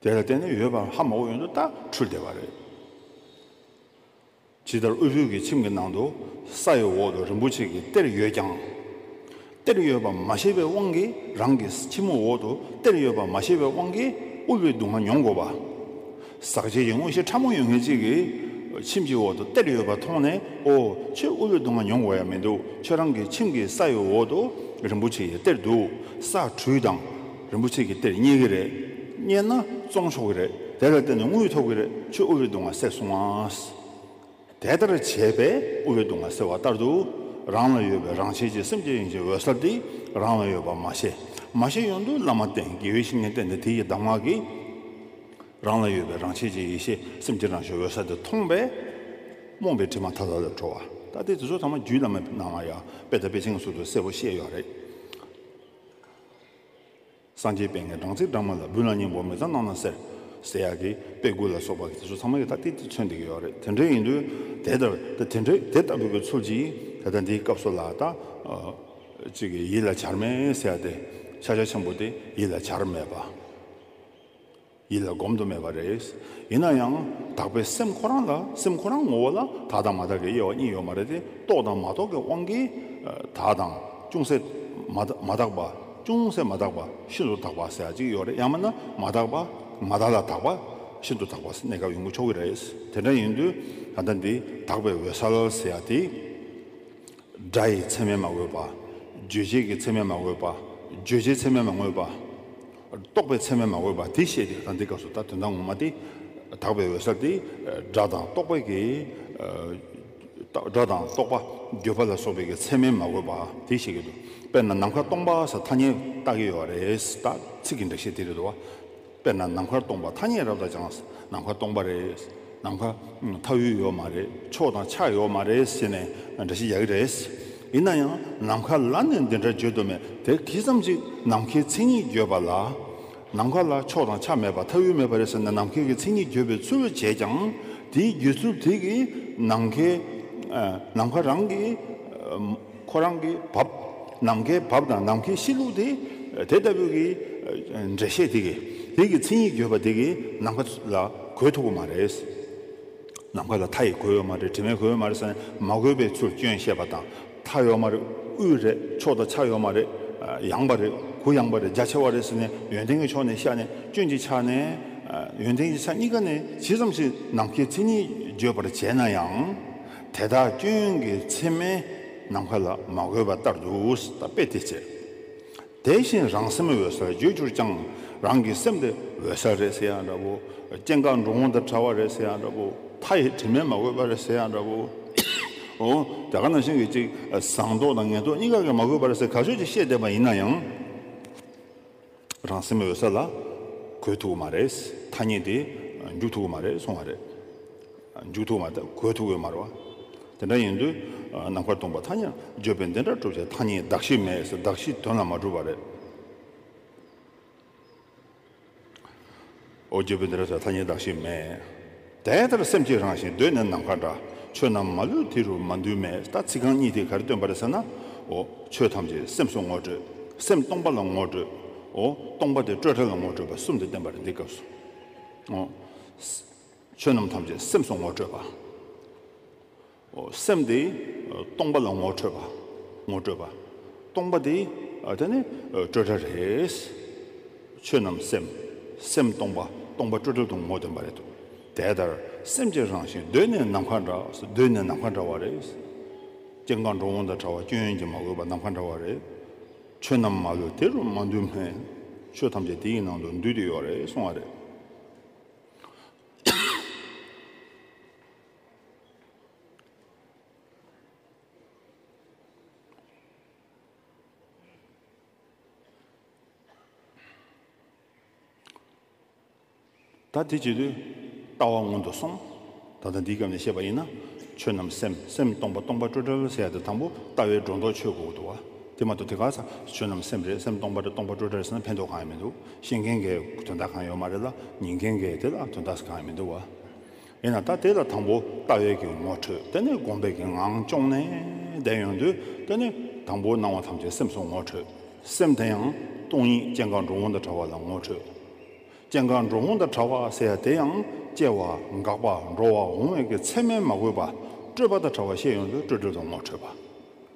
དེ་ལ་བརྟེན་ནས་ཡོད་པ་ཧ་མ་གོ་ཡོང་དུས་ད་འཁྲུལ་བསྡད་པ་རེད། ཇི་ལྟར་དབུལ་པོའི་གི་ཁྱིམ་གྱི་ནང་དུ་ས་ཡི་འོག་ཏུ་རིན་པོ་ཆེ་གི་གཏེར་ཡོད་ཀྱང་། གཏེར་ཡོད་པ་མ་ཤེས་པའི་དབང་གིས་རང་གི་ཁྱིམ་འོག་ཏུ་གཏེར་ཡོད་པ་མ་ཤེས་པའི་དབང་གིས་དབུལ་བའི་སྡུག་བསྔལ་མྱོང་དགོས་པ། ཟག་བཅས་ཀྱི་དངོས་གཞི་ཕྲ་མོ་ཡོད་མཁན་གཅིག་གིས་ཁྱིམ་གྱི་འོག་ཏུ་གཏེར་ཡོད་པ་མཐོང་ནས། ཨོ། ཁྱོད་དབུལ་བའི་སྡུག་བསྔལ་མྱོང་དགོས་ཡ་མི་འདུག་ཁྱོད་རང་གི་ཁྱིམ་གྱི་ས་ཡི་འོག་ཏུ་རིན་པོ་ཆེ་ཡི་གཏེར་འདུག་ས་བྲུས་དང་རིན་པོ་ཆེ་གི་གཏེར་རྙེད་ཀྱི་རེད། རྙེད་ན་བཙོང་ཆོག་གི་རེད། དེ་ལ་བརྟེན་ནས་དངུལ་ཐོབ་ཀྱི་རེད། ཁྱོད་དབུལ་བའི་སྡུག་བསྔལ་སེལ་སོང་ཨ། དེ་ལྟར་བྱས་པས་དབུལ་བའི་སྡུག་བསྔལ་སེལ་བ་ལྟར་དུ། རང་ལ་ཡོད་པའི་རང་ཆས་ཀྱི་སེམས་ཀྱི་དབྱིངས་ཀྱི་འོད་གསལ་དེ་རང་ལ་ཡོད་པ་མ་ཤེས། མ་ཤེས་ཡོང་དུས་བླ་མ་བསྟེན། དགེ་བའི་བཤེས་གཉེན་བསྟེན་ཏེ་དེ་ཡི་གདམས་ངག་གིས་རང་ལ་ཡོད་པའི་རང་ཆས་ཀྱི་ཡེ་ཤེས་སེམས་ཀྱི་རང་བཞིན་འོད་གསལ་དེ་མཐོང་བས། རྨོངས་པའི་དྲི་མ་མཐའ་དག་ལས་གྲོལ་བ། ད་དེ་དེ་ཚོ་ཚང་མ་རྒྱུད་བླ་མའི་ནང་ལ་ཡང་དཔེ་དང་དཔེ་ཅན་གྱི་ཚུལ་དུ་གསལ་པོ་བཤད་ཡོད་རེད། སངས་རྒྱས་པད་ངན་སྦྲང་རྩི་སྦྲང་མ་ལ། སྦུན་ལ་སྙིང་པོ་མི་གཙང་རྣམས་ལ་གསེར། ཟེར་ཡག་གི་དཔེ་དགུ་ལ་སོགས་པ་གི་དེ་ཚོ་ཚང་མ་གི་ད་ཏིག་ཏིག་མཚོན་བསྡད་ཀྱི་ཡོད་རེད། དེ་འདྲ་ཡིན་དུས་དེ་ལྟར་ད་དེ་འདྲ་དེ་ལྟ་བུ་གི་ཚུལ་གྱིས་ད་ལྟ་འདིའི་སྐབས་སུ་ལ་ད་ཨ་ཅིག་གི་ཡིད་ལ་བྱར་མེད་ཟེར་ཡ་དེ་ཕྱག་རྒྱ་ཆེན་པོ་དེ་ཡིད་ལ་བྱར་མེད་པ། ཡིད་ལ་སྒོམ་དུ་མེད་པ་རེད། ཡིན་ན་ཡང་དག་པའི་སེམས་ཁོ་རང་ལ་སེམས་ཁོ་རང་ངོ་བོ་ལ་དག་དང་མ་དག་གི་དབྱེ་བ་གཉིས་ཡོད་མ་རེད་དེ། རྟོགས་དང་མ་རྟོགས་ཀྱི་དབང་གིས་ཨ་དག་དང་ཅུང་ཟད་མ་དག་མ་དག་པ། ཅུང་ཟད་མ་དག་པ། ཤིན་ཏུ་དག་པ་ཟེར་ཡ་གཅིག་ཡོད་རེད། ཡང་མིན་ན་མ་དག་པ། མ་དག་ལ་དག་པ། ཤིན་ཏུ་དག་པ་གནས་སྐབས་ཡོང་གི་ཆོག་གི་རེད། དེ་འདྲ་ཡིན་དུས་ད་ལྟ་འདི་དག་པའི་འོད་གསལ་ཟེར་ཡ་དེ། སྒྲ་ཡི་མཚན་མས་མ་གོས་པ། རྗོད་བྱེད་ཀྱི་མཚན་མས་མ་གོས་པ། རྗོད་བྱེད་མཚན་མས་མ་གོས་པ། རྟོག་པའི་མཚན་མས་མ་གོས་པ་དེ་བཤད་དེ། ད་འདི་སྐབས་སུ་ད་དོན་དག་ངོ་མ་དེ། དག་པའི་འོད་གསལ་དེ་སྒྲ་དང་རྟོག་པའི་གི། སྒྲ་དང་རྟོག་པ་བརྗོད་པ་ལ་སོགས་པའི་གི་མཚན་མས་མ་གོས་པ་དེ་བཤད་ཀྱི་འདུག་དཔེར་ན་ནམ་མཁའ་སྟོང་པ་ཟེར་ཐ་སྙད་བཏགས་ཀྱི་ཡོད་རེད། ད་ཚིག་གི་འགྲེལ་བཤད་དེ་རེད་འདུག་བ། དཔེར་ན་ནམ་མཁར་སྟོང་པ་ཐ་སྙད་རབ་དང་བྱང་། ནམ་མཁའ་སྟོང་པ་རེད། ནམ་མཁའ་མཐའ་དབུས་ཡོད་མ་རེད། ཕྱོགས་དང་ཆ་ཡོད་མ་རེད་ཟེར་ནས་འགྲེལ་བཤད་རྒྱག་གི་རེད། ཡིན་ན་ཡང་ནམ་མཁའ་ལ་ནི་འདི་འདྲ་བརྗོད་དུ་མེད། དེ་གི་ཙམ་ཞིག་ནམ་མཁའི་མཚན་ཉིད་བརྗོད་པ་ལ། ནམ་མཁའ་ལ་ཕྱོགས་དང་ཆ་མེད་པ་མཐའ་དབུས་མེད་པ་རེད་ཟེར་ནས་ནམ་མཁའི་གི་མཚན་ཉིད་བརྗོད་པའི་ཚུལ་བྱས་ཀྱང་། དེའི་བརྗོད་ཚུལ་དེ་གིས་ནམ་མཁའི། ནམ་མཁའ་རང་གི། ཁོ་རང་གི་བབ། ནམ་མཁའི་བབ་དང་ནམ་མཁའི་གཤིས་ལུགས་དེ། དེ་ལྟ་བུའི་གི་འགྲེལ་བཤད་དེ་གི། དེ་གི་མཚན་ཉིད་བརྗོད་པ་དེ་གི་ནམ་མཁའ་ལ་གོས་ཐུབ་ཀྱི་མ་རེད། ནམ་མཁའ་ལ་མཐའ་ཡིས་གོས་ཡོད་མ་རེད། དྲི་མས་གོས་ཡོད་མ་རེད་ཟེར་ནས་མ་གོས་པའི་ཚུལ་སྐྱོན་བཤད་པ་དང་། མཐའ་ཡོད་མ་རེད། དབུས་རེད། ཕྱོགས་དང་ཆ་ཡོད་མ་རེད། ཡངས་པ་རེད། གུ་ཡངས་པ་རེད། རྒྱ་ཆེ་བ་རེད་ཟེར་ནས་ཡོན་ཏན་གྱི་ཕྱོགས་ནས་བཤད་ནས། སྐྱོན་གྱི་ཆ་ནས། ཡོན་ཏན་གྱི་ཆ་གཉིས་ཀ་ནས་ཇི་ཙམ་ཞིག་ནམ་མཁའི་མཚན་ཉིད་བརྗོད་པར་བྱས་ན་ཡང་། དེ་དག་སྐྱོན་གྱི་མཚན་མས་ནམ་མཁའ་ལ་མ་གོས་པ་ལྟར་དུ། ད་དཔེ་དེ་བྱས། དེ་བཞིན་རང་སེམས་འོད་གསལ་བརྗོད་གྱུར་ཀྱང་། རང་གི་སེམས་དེ་འོད་གསལ་རེད་ཟེར་ཡ་འདྲ་བོ། སྐྱེ་འགག་འགྲོ་འོང་དང་བྲལ་བ་རེད་ཟེར་ཡ་འདྲ་བོ། མཐའ་ཡི་དྲི་མས་མ་གོས་པ་རེད་ཟེར་ཡ་འདྲ་བོ། འོ། དེ་ག་ནང་བཞིན་གྱི་ཅིག་ཟངས་མདོག་དང་ངན་མདོག་གཉིས་ཀ་གིས་མ་གོས་པ་རེད་ཟེར་ག་ཚོད་ཅིག་བཤད་བསྡད་པ་ཡིན་ན་ཡང་། རང་སེམས་འོད་གསལ་ལ་གོས་ཐུབ་ཀྱི་མ་རེད། ཐ་སྙད་དེ་འཇུག་ཐུབ་ཀྱི་མ་རེད་གསུང་བ་རེད། འཇུག་ཐུབ་ཀྱི་མ་རེད། གོས་ཐུབ་ཀྱི་མ་རེད་བ། དེ་འདྲ་ཡིན་དུས། ནམ་མཁར་སྟོང་པ་ཐ་སྙད་བརྗོད་པས་འདི་འདྲ་གྲུབ་ཅེས། ཐ་སྙད་གདགས་གཞི་མེད་ཟེར། གདགས་གཞི་དོན་ལ་མ་གྲུབ་པ་རེད། འོ། བརྗོད་པས་འདི་འདྲ་ཟེར། ཐ་སྙད་གདགས་གཞི་མེད། དེ་ལྟར་སེམས་ཀྱི་རང་བཞིན་གདོད་ནས་ནམ་མཁའ་འདྲ། ཆོས་རྣམས་མ་ལུས་དེ་རུ་མ་འདུས་མེད། ད་ཚིག་རྐང་གཉིས་དེས་ག་རེ་སྟོན་པ་རེད་ཟེར་ན། འོ། ཆོས་ཐམས་ཅད་སེམས་སུ་ངོ་སྤྲོད། སེམས་སྟོང་པ་ལ་ངོ་སྤྲོད། འོ། སྟོང་པ་དེ་སྤྲོས་བྲལ་ལ་ངོ་སྤྲོད་པ་གསུམ་དེ་བསྟན་པ་རེད་འདི་སྐབས་སུ། འོ། ཆོས་རྣམས་ཐམས་ཅད་སེམས་སུ་ངོ་སྤྲོད་པ། འོ། སེམས་དེ་སྟོང་པ་ལ་ངོ་འཕྲོད་པ། ངོ་སྤྲོད་པ། སྟོང་པ་དེ་དེ་ནི་སྤྲོས་བྲལ་རེད། ཆོས་རྣམས་སེམས། སེམས་སྟོང་པ། སྟོང་པ་སྤྲོས་བྲལ་དུ་ངོ་སྟོན་པ་རེད་འདུག་དེ་ལྟར་སེམས་ཀྱི་རང་བཞིན་གདོད་ནས་ནམ་མཁའ་འདྲ། གདོད་ནས་ནམ་མཁའ་འདྲ་བ་རེད། སྐྱེ་འགག་འགྲོ་འོང་དང་བྲལ་བ་སྐྱོན་ཡོན་གྱིས་མ་གོས་པ་ནམ་མཁའ་འདྲ་བ་རེད། ཆོས་རྣམས་མ་ལུས་དེ་རུ་མ་འདུས་མེད། ཆོས་ཐམས་ཅད་དེ་ཡི་ནང་དུ་འདུས་ཏེ་ཡོད་རེད་གསུང་བ་རེད། ད་དེ་བྱེད་དུས་ལྟ་བ་སྔོན་དུ་སོང་། ད་ལྟ་འདིའི་སྐབས་ནས་བཤད་པ་ཡིན་ན། ཆོས་རྣམས་སེམས། སེམས་སྟོང་པ། སྟོང་པ་སྤྲོས་བྲལ་ཟེར་ཡ་དེ་དང་པོ་ལྟ་བའི་སྒྲོ་འདོགས་ཆོད་དགོས་ཀྱི་འདུག་བ། དེ་མ་གཏོགས་དེ་ག་ས་ཆོས་རྣམས་སེམས་རེད། སེམས་སྟོང་པ་རེད། སྟོང་པ་སྤྲོས་བྲལ་ཟེར་ན་ཕན་ཐོགས་གང་ཡང་མི་འདུག་ཤེས་མཁན་གྱི་དོན་དག་གང་ཡོད་མ་རེད་ལ། ཉན་མཁན་གྱི་དེ་ལ་དོན་དག་གང་ཡང་མི་འདུག་བ། ཡིན་ན་ད་དེ་ལ་དང་པོ་ལྟ་བའི་གི་ངོ་འཕྲོད། དེ་ནས་སྒོམ་པའི་གི་ངང་སྐྱོང་ནས་བསྡད་ཡོང་དུས། དེ་ནས་དང་པོ་སྣང་བ་ཐམས་ཅད་སེམས་སུ་ངོ་འཕྲོད། སེམས་དེ་ཡང་སྟོང་ཉིད་སྐྱེ་འགག་འགྲོ་འོང་དང་བྲལ་བ་ལ་ངོ་འཕྲོད། སྐྱེ་འགག་འགྲོ་འོང་དང་བྲལ་བ་ཟེར་ཡ་དེ་ཡང་སྐྱེ་བ་འགག་པ་འགྲོ་བ་འོང་བའི་གི་མཚན་མས་མ་གོས་པ། སྤྲོས་པ་དང་བྲལ་བ་ཤེས་ཡོང་དུས་སྤྲོས་བྲལ་དུ་ངོ་འཕྲོད་པ།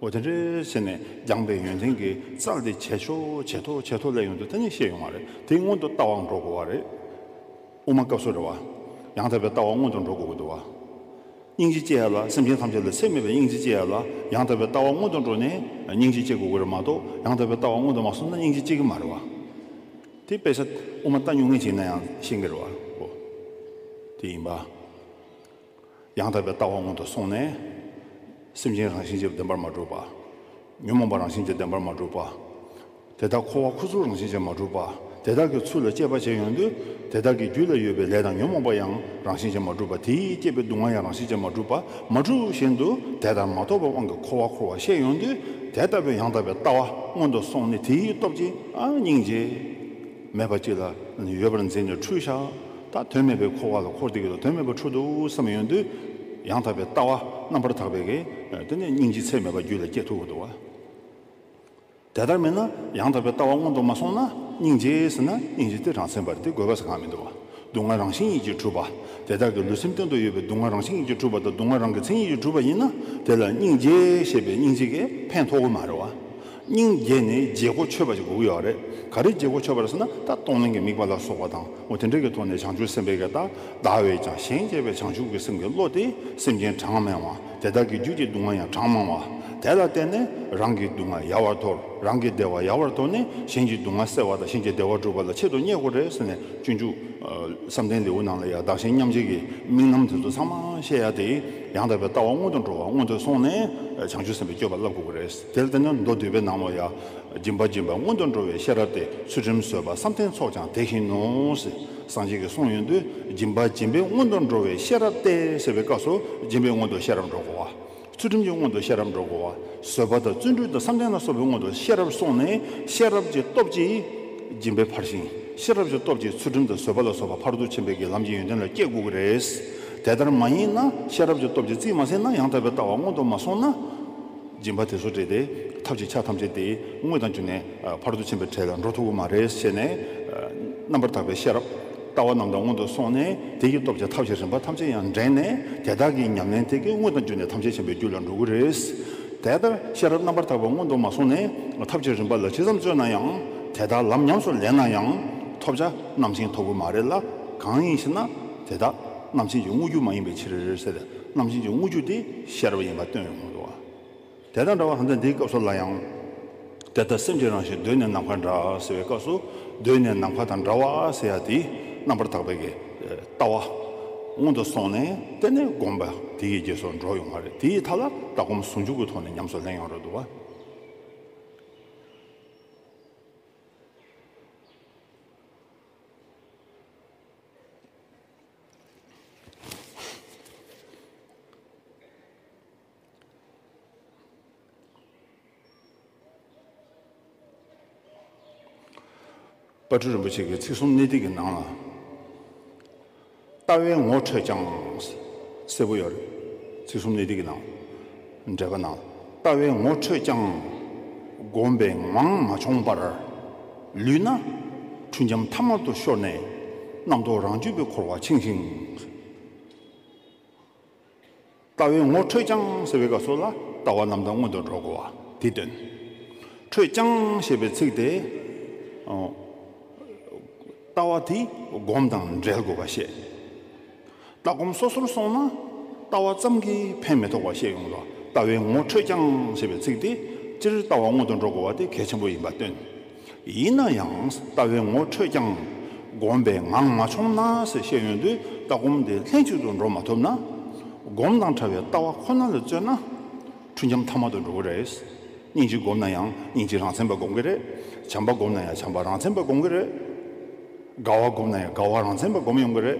འོ། དེ་འདྲའི་ཕྱིར་ནས་སྦྱངས་པའི་ཡོན་ཏན་གྱི་རྩལ་དེ་ཇེ་མཐོ་ཇེ་མཐོ་ཇེ་མཐོ་སླེབས་ཡོང་དུས་དེ་ནས་ཤེས་ཡོང་བ་རེད། དེ་སྔོན་དུ་ལྟ་བ་འགྲོ་དགོས་པ་རེད། དབུ་མ་སྐབས་སུ་རེད་བ། ཡང་དག་པའི་ལྟ་བ་སྔོན་དུ་འགྲོ་དགོས་ཀྱི་འདུག་བ། སྙིང་རྗེ་སྐྱེ་ཡ་ལ། སེམས་ཅན་ཐམས་ཅད་ལ་ཚད་མེད་པའི་སྙིང་རྗེ་སྐྱེ་ཡ་ལ་ཡང་དག་པའི་ལྟ་བ་སྔོན་དུ་འགྲོ་ནས་སྙིང་རྗེ་སྐྱེ་དགོས་ཀྱི་རེད་མ་གཏོགས། ཡང་དག་པའི་ལྟ་བ་སྔོན་དུ་མ་སོང་ན་སྙིང་རྗེ་སྐྱེ་གི་མ་རེད་བ། དེ་དཔེ་ཆ་དབུ་མ་ལྟ་མྱོང་མཁན་ཅིག་ཡིན་ན་ཡང་ཤེས་ཀྱི་རེད་བ། འོ། དེ་ཡིན་པ། ཡང་དག་པའི་ལྟ་བ་སྔོན་དུ་སོང་ནས། སེམས་ཅན་རང་བཞིན་གྱིས་བདེན་པར་མ་གྲུབ་པ། ཉོན་མོངས་པ་རང་བཞིན་གྱིས་བདེན་པར་མ་གྲུབ་པ། དེ་དག་འཁོར་བ་འཁོར་ཚུལ་རང་བཞིན་གྱིས་མ་གྲུབ་པ། དེ་དག་གི་ཚུལ་ལ་དཔྱད་པ་བྱས་ཡོང་དུས། དེ་དག་གི་རྒྱུད་ལ་ཡོད་པའི་ལས་དང་ཉོན་མོངས་པ་ཡང་རང་བཞིན་གྱིས་མ་གྲུབ་པ། དེས་བསྐྱེད་པའི་སྡུག་བསྔལ་ཡང་རང་བཞིན་གྱིས་མ་གྲུབ་པ། མ་གྲུབ་བཞིན་དུ་དེ་ལྟར་མ་རྟོགས་པའི་དབང་གིས་འཁོར་བ་འཁོར་བ་ཤེས་ཡོང་དུས། དེ་ལྟ་བུའི་ཡང་དག་པའི་ལྟ་བ་སྔོན་དུ་སོང་ནས་དེའི་སྟོབས་ཀྱིས། ཨ། སྙིང་རྗེ་མེད་པ་ཅིག་ལ་ཡོད་པར་འཛིན་ནས་འཁྲུལ་བཞག་ད་དོན་མེད་པའི་འཁོར་བ་ལ་འཁོར་བསྡད་ཀྱི་འདུག་དོན་མེད་པར་འཁྲུལ་འདུག་བསམ་ཡོང་དུས། ཡང་དག་པའི་ལྟ་བ་རྣམ་པར་དག་པའི་གི། དེ་ནས་སྙིང་རྗེ་ཚད་མེད་པ་རྒྱུད་ལ་སྐྱེ་ཐུབ་ཀྱི་འདུག་བ། དེ་ལྟར་མིན་ན་ཡང་དག་པའི་ལྟ་བ་སྔོན་དུ་མ་སོང་ན། སྙིང་རྗེ་ཟེར་ན་སྙིང་རྗེ་དེ་རང་མཚན་པ་རེད། དེ་དགོས་པ་ཟེར་གང་མི་འདུག་བ། སྡུག་བསྔལ་རང་བཞིན་ཉིད་ཀྱིས་གྲུབ་པ། དེ་དག་གི་ལུས་སེམས་སྟེང་དུ་ཡོད་པའི་སྡུག་བསྔལ་རང་བཞིན་ཉིད་ཀྱིས་གྲུབ་པ་དང་། སྡུག་བསྔལ་རང་གི་མཚན་ཉིད་ཀྱིས་གྲུབ་པ་ཡིན་ན། དེ་ལ་སྙིང་རྗེ་ཞེས་པའི་སྙིང་རྗེ་གིས་ཕན་ཐོགས་ཀྱི་མ་རེད་བ། སྙིང་རྗེ་ནི་བརྗེ་པོ་ཆོད་པ་ཞིག་དགོས་ཀྱི་ཡོད་རེད། ག་རེ་བརྗེ་པོ་ཆོད་པ་རེད་ཟེར་ན། ད་གཏོང་ལེན་གྱི་དམིགས་པ་ལ་སོགས་པ་དང་། འོ་དེ་འདྲ་གི་ཐོག་ནས་བྱང་ཆུབ་སེམས་དཔའི་གི་ད་བདག་བས་ཀྱང་གཞན་གཅེས་པའི་བྱང་ཆུབ་ཀྱི་སེམས་ཀྱི་བློ་དེ་སེམས་ཅན་གྲངས་མང་བ། དེ་དག་གི་རྒྱུད་ཀྱི་སྡུག་བསྔལ་ཡང་གྲངས་མང་བ། དེ་ལ་བརྟེན་ནས་རང་གི་སྡུག་བསྔལ་ཡལ་བར་དོར། རང་གི་བདེ་བ་ཡལ་བར་དོར་ནས་གཞན་གྱི་སྡུག་བསྔལ་སེལ་བ་དང་གཞན་གྱི་བདེ་བ་སྒྲུབ་པ་ལ་ཆེད་དུ་གཉེར་དགོས་རེད་ཟེར་ནས། སྤྱོད་འཇུག་བསམ་གཏན་ལེའུ་ནང་ལ་ཡང་བདག་གཞན་མཉམ་བརྗེ་གི་དམིགས་རྣམ་དེ་ཚོ་ཚང་མ་བཤད་ཡ་དེ། ཡང་དག་པའི་ལྟ་བ་སྔོན་དུ་འགྲོ་བ་སྔོན་དུ་སོང་ནས་བྱང་ཆུབ་སེམས་དཔའི་སྤྱོད་པ་བསླབ་དགོས་ཀྱི་རེད། དེ་ལ་བརྟེན་ནས་མདོ་སྡུད་པའི་ནང་ལ་ཡང་། སྦྱིན་པ་སྦྱིན་པའི་སྔོན་དུ་འགྲོ་བའི་ཤེས་རབ་སྟེ། ཚུལ་ཁྲིམས་བཟོད་པ་བསམ་གཏན་ཚོགས་ཀྱང་དེ་བཞིན་ནོ་ཟེར། སངས་རྒྱས་ཀྱིས་གསུངས་ཡོང་དུས། སྦྱིན་པ་སྦྱིན་པའི་སྔོན་དུ་འགྲོ་བའི་ཤེས་རབ་སྟེ་ཟེར་བའི་སྐབས་སུ། སྦྱིན་པའི་སྔོན་དུ་ཤེས་རབ་འགྲོ་དགོས་པ། ཚུལ་ཁྲིམས་ཀྱི་སྔོན་དུ་ཤེས་རབ་འགྲོ་དགོས་པ། བཟོད་པ་དང་བརྩོན་འགྲུས་དང་བསམ་གཏན་ལ་སོགས་པའི་སྔོན་དུ་ཤེས་རབ་སོང་ནས། ཤེས་རབ་ཀྱི་སྟོབས་ཀྱིས་སྦྱིན་པའི་ཕར་ཕྱིན། ཤེས་རབ་ཀྱི་སྟོབས་ཀྱིས་ཚུལ་ཁྲིམས་དང་བཟོད་པ་ལ་སོགས་པ་ཕ་རོལ་ཏུ་ཕྱིན་པའི་གི་ལམ་གྱི་ཡོན་ཏན་ལ་སྐྱེ་དགོས་ཀྱི་རེད། དེ་ལྟར་མ་ཡིན་ན། ཤེས་རབ་ཀྱི་སྟོབས་ཀྱིས་རྩིས་མ་ཟིན་ན། ཡང་དག་པའི་ལྟ་བ་སྔོན་དུ་མ་སོང་ན། སྦྱིན་པ་དེ་ཚོ་སྤྲད་དེ་ཐབས་ཀྱི་ཆ་ཐམས་ཅད་དེ་དངོས་དང་བརྒྱུད་ནས་ཕ་རོལ་ཏུ་ཕྱིན་པའི་གྲས་ལ་འགྲོ་ཐུབ་ཀྱི་མ་རེད་ཟེར་ནས། རྣམ་པར་དག་པའི་ཤེས་རབ། ལྟ་བ་རྣམ་དག་སྔོན་དུ་སོང་ནས། དེ་ཡི་སྟོབས་ཀྱིས་ཐབས་ཀྱི་རིམ་པ་ཐམས་ཅད་ཡང་འདྲེན་ནས། དེ་དག་གི་ཉམས་ལེན་དེ་གིས་དངོས་དང་བརྒྱུད་ནས་ཐམས་ཅད་མཁྱེན་པའི་རྒྱུ་ལ་འགྲོ་གི་རེད། དེ་ལྟར་ཤེས་རབ་རྣམ་པར་དག་པ་སྔོན་དུ་མ་སོང་ནས། ཐབས་ཀྱི་རིམ་པ་ལ་ཇི་ཙམ་བརྩོན་ན་ཡང་། དེ་དག་ལམ་ཉམས་སུ་ལེན་ན་ཡང་། ཐོབ་བྱ་རྣམ་མཁྱེན་ཐོབ་ཀྱི་མ་རེད་ལ། གང་ཡིན་ཞེ་ན། དེ་དག་རྣམ་མཁྱེན་གྱི་དངོས་རྒྱུ་མ་ཡིན་པའི་ཕྱིར་ཟེར་ཏེ། རྣམ་མཁྱེན་གྱི་དངོས་རྒྱུ་དེ་ཤེས་རབ་ཡིན་པ་སྟོན་ཡོང་གི་འདུག་བ། དེ་དང་འདྲ་བ་ཧན་ཏན་འདིའི་སྐབས་སུ་ལ་ཡང་། དེ་ལྟར་སེམས་ཀྱི་རང་བཞིན་གདོད་ནས་ནམ་མཁའ་འདྲ་ཟེར་བའི་སྐབས་སུ། གདོད་ནས་ནམ་མཁའ་དང་འདྲ་བ་ཟེར་ཡ་དེ། རྣམ་པར་དག་པའི་གི་ལྟ་བ་སྔོན་དུ་སོང་ནས། དེ་ནས་སྒོམ་པ་དེ་ཡི་རྗེས་སུ་འགྲོ་ཡོང་བ་རེད། དེ་ཡི་མཐའ་ལ་ལྟ་སྒོམ་ཟུང་འཇུག་གི་ཐོག་ནས་ཉམས་སུ་ལེན་ཡོང་རེད་འདུག་བ། དཔལ་སྤྲུལ་རིན་པོ་ཆེ་གི་ཚིག་གསུམ་གནད་བརྡེག་གི་ནང་ལ། ལྟ་བའི་ངོ་འཕྲོད་ཀྱང་། གསལ་པོ་ཡོད་རེད། ཚིག་གསུམ་གནད་བརྡེག་གི་ནང་། འགྲེལ་པ་ནང་། ལྟ་བའི་ངོ་འཕྲོད་ཀྱང་། སྒོམ་པའི་ངང་མ་མཆོང་བར། ལུས་ན། འཁྲུལ་འབྱམས་ཐ་མལ་དུ་ཤོར་ནས། རྣམ་རྟོག་རང་རྒྱུད་པའི་འཁོར་བར་འཆིང་ཞིང་། ལྟ་བའི་ངོ་འཕྲོད་ཀྱང་ཟེར་བའི་སྐབས་སུ་ལ། ལྟ་བ་རྣམ་དག་སྔོན་དུ་འགྲོ་དགོས་པ་དེ་སྟོན། འཕྲོད་ཀྱང་ཞེས་པའི་ཚིག་དེ། ཨོ། ལྟ་བ་དེ་སྒོམ་དང་འབྲེལ་དགོས་པ་བཤད། ལྟ་སྒོམ་སོ་སོར་སོང་ན། ལྟ་བ་ཙམ་གྱིས་ཕན་མི་ཐོགས་པ་བཤད་ཡོང་ལ། ལྟ་བའི་ངོ་འཕྲོད་ཀྱང་ཞེས་པའི་ཚིག་དེ། སྤྱིར་ལྟ་བ་སྔོན་དུ་འགྲོ་དགོས་པ་དེ་གལ་ཆེན་པོ་ཡིན་པ་སྟོན། ཡིན་ན་ཡང་ལྟ་བའི་ངོ་འཕྲོད་ཀྱང་། སྒོམ་པའི་ངང་མ་མཆོང་ན་ཟེར་བཤད་ཡོང་དུས། ལྟ་སྒོམ་དེ་ལྷན་ཅིག་ཏུ་འགྲོ་མ་ཐུབ་ན། སྒོམ་དང་བྲལ་བའི་ལྟ་བ་ཁོ་ན་ལ་བརྩོན་ན། འཁྲུལ་འབྱམས་ཐ་མལ་དུ་འགྲོ་གི་རེད། སྙིང་རྗེ་སྒོམ་ན་ཡང་སྙིང་རྗེ་རང་མཚན་པ་སྒོམ་གི་རེད། བྱམས་པ་སྒོམ་ན་ཡང་བྱམས་པ་རང་མཚན་པ་སྒོམ་གི་རེད། དགའ་བ་སྒོམ་ན་ཡང་དགའ་བ་རང་མཚན་པ་སྒོམ་ཡོང་གི་རེད།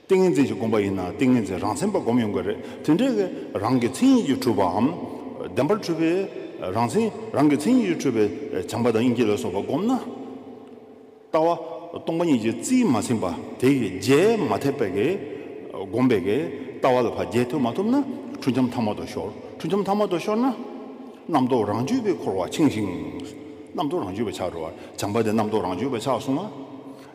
ཏིང་ངེ་འཛིན་གྱི་སྒོམ་པ་ཡིན་ན་ཏིང་ངེ་འཛིན་རང་མཚན་པ་སྒོམ་ཡོང་གི་རེད། དེ་འདྲའི་གི་རང་གི་མཚན་ཉིད་ཀྱིས་གྲུབ་པའམ། བདེན་པར་གྲུབ་པའི་རང་མཚན། རང་གི་མཚན་ཉིད་ཀྱིས་གྲུབ་པའི་བྱམས་པ་དང་སྙིང་རྗེ་ལ་སོགས་པ་སྒོམ་ན། ལྟ་བ་སྟོང་པ་ཉིད་ཀྱིས་རྩིས་མ་ཟིན་པ་དེ་ཡི་རྗེས་མ་ཐེབས་པའི་གི་སྒོམ་པའི་གི་ལྟ་བ་ལ་ཕར་རྗེས་ཐེབས་མ་ཐུབ་ན། འཁྲུལ་འབྱམས་ཐ་མལ་དུ་ཤོར། འཁྲུལ་འབྱམས་ཐ་མལ་དུ་ཤོར་ན། རྣམ་རྟོག་རང་རྒྱུད་པའི་འཁོར་བར་འཆིང་ཞིང་། རྣམ་རྟོག་རང་རྒྱུད་པ་ཆགས་འགྲོ་བ། བྱམས་པ་དེ་རྣམ་རྟོག་རང་རྒྱུད་པ་ཆགས་སོང་བ།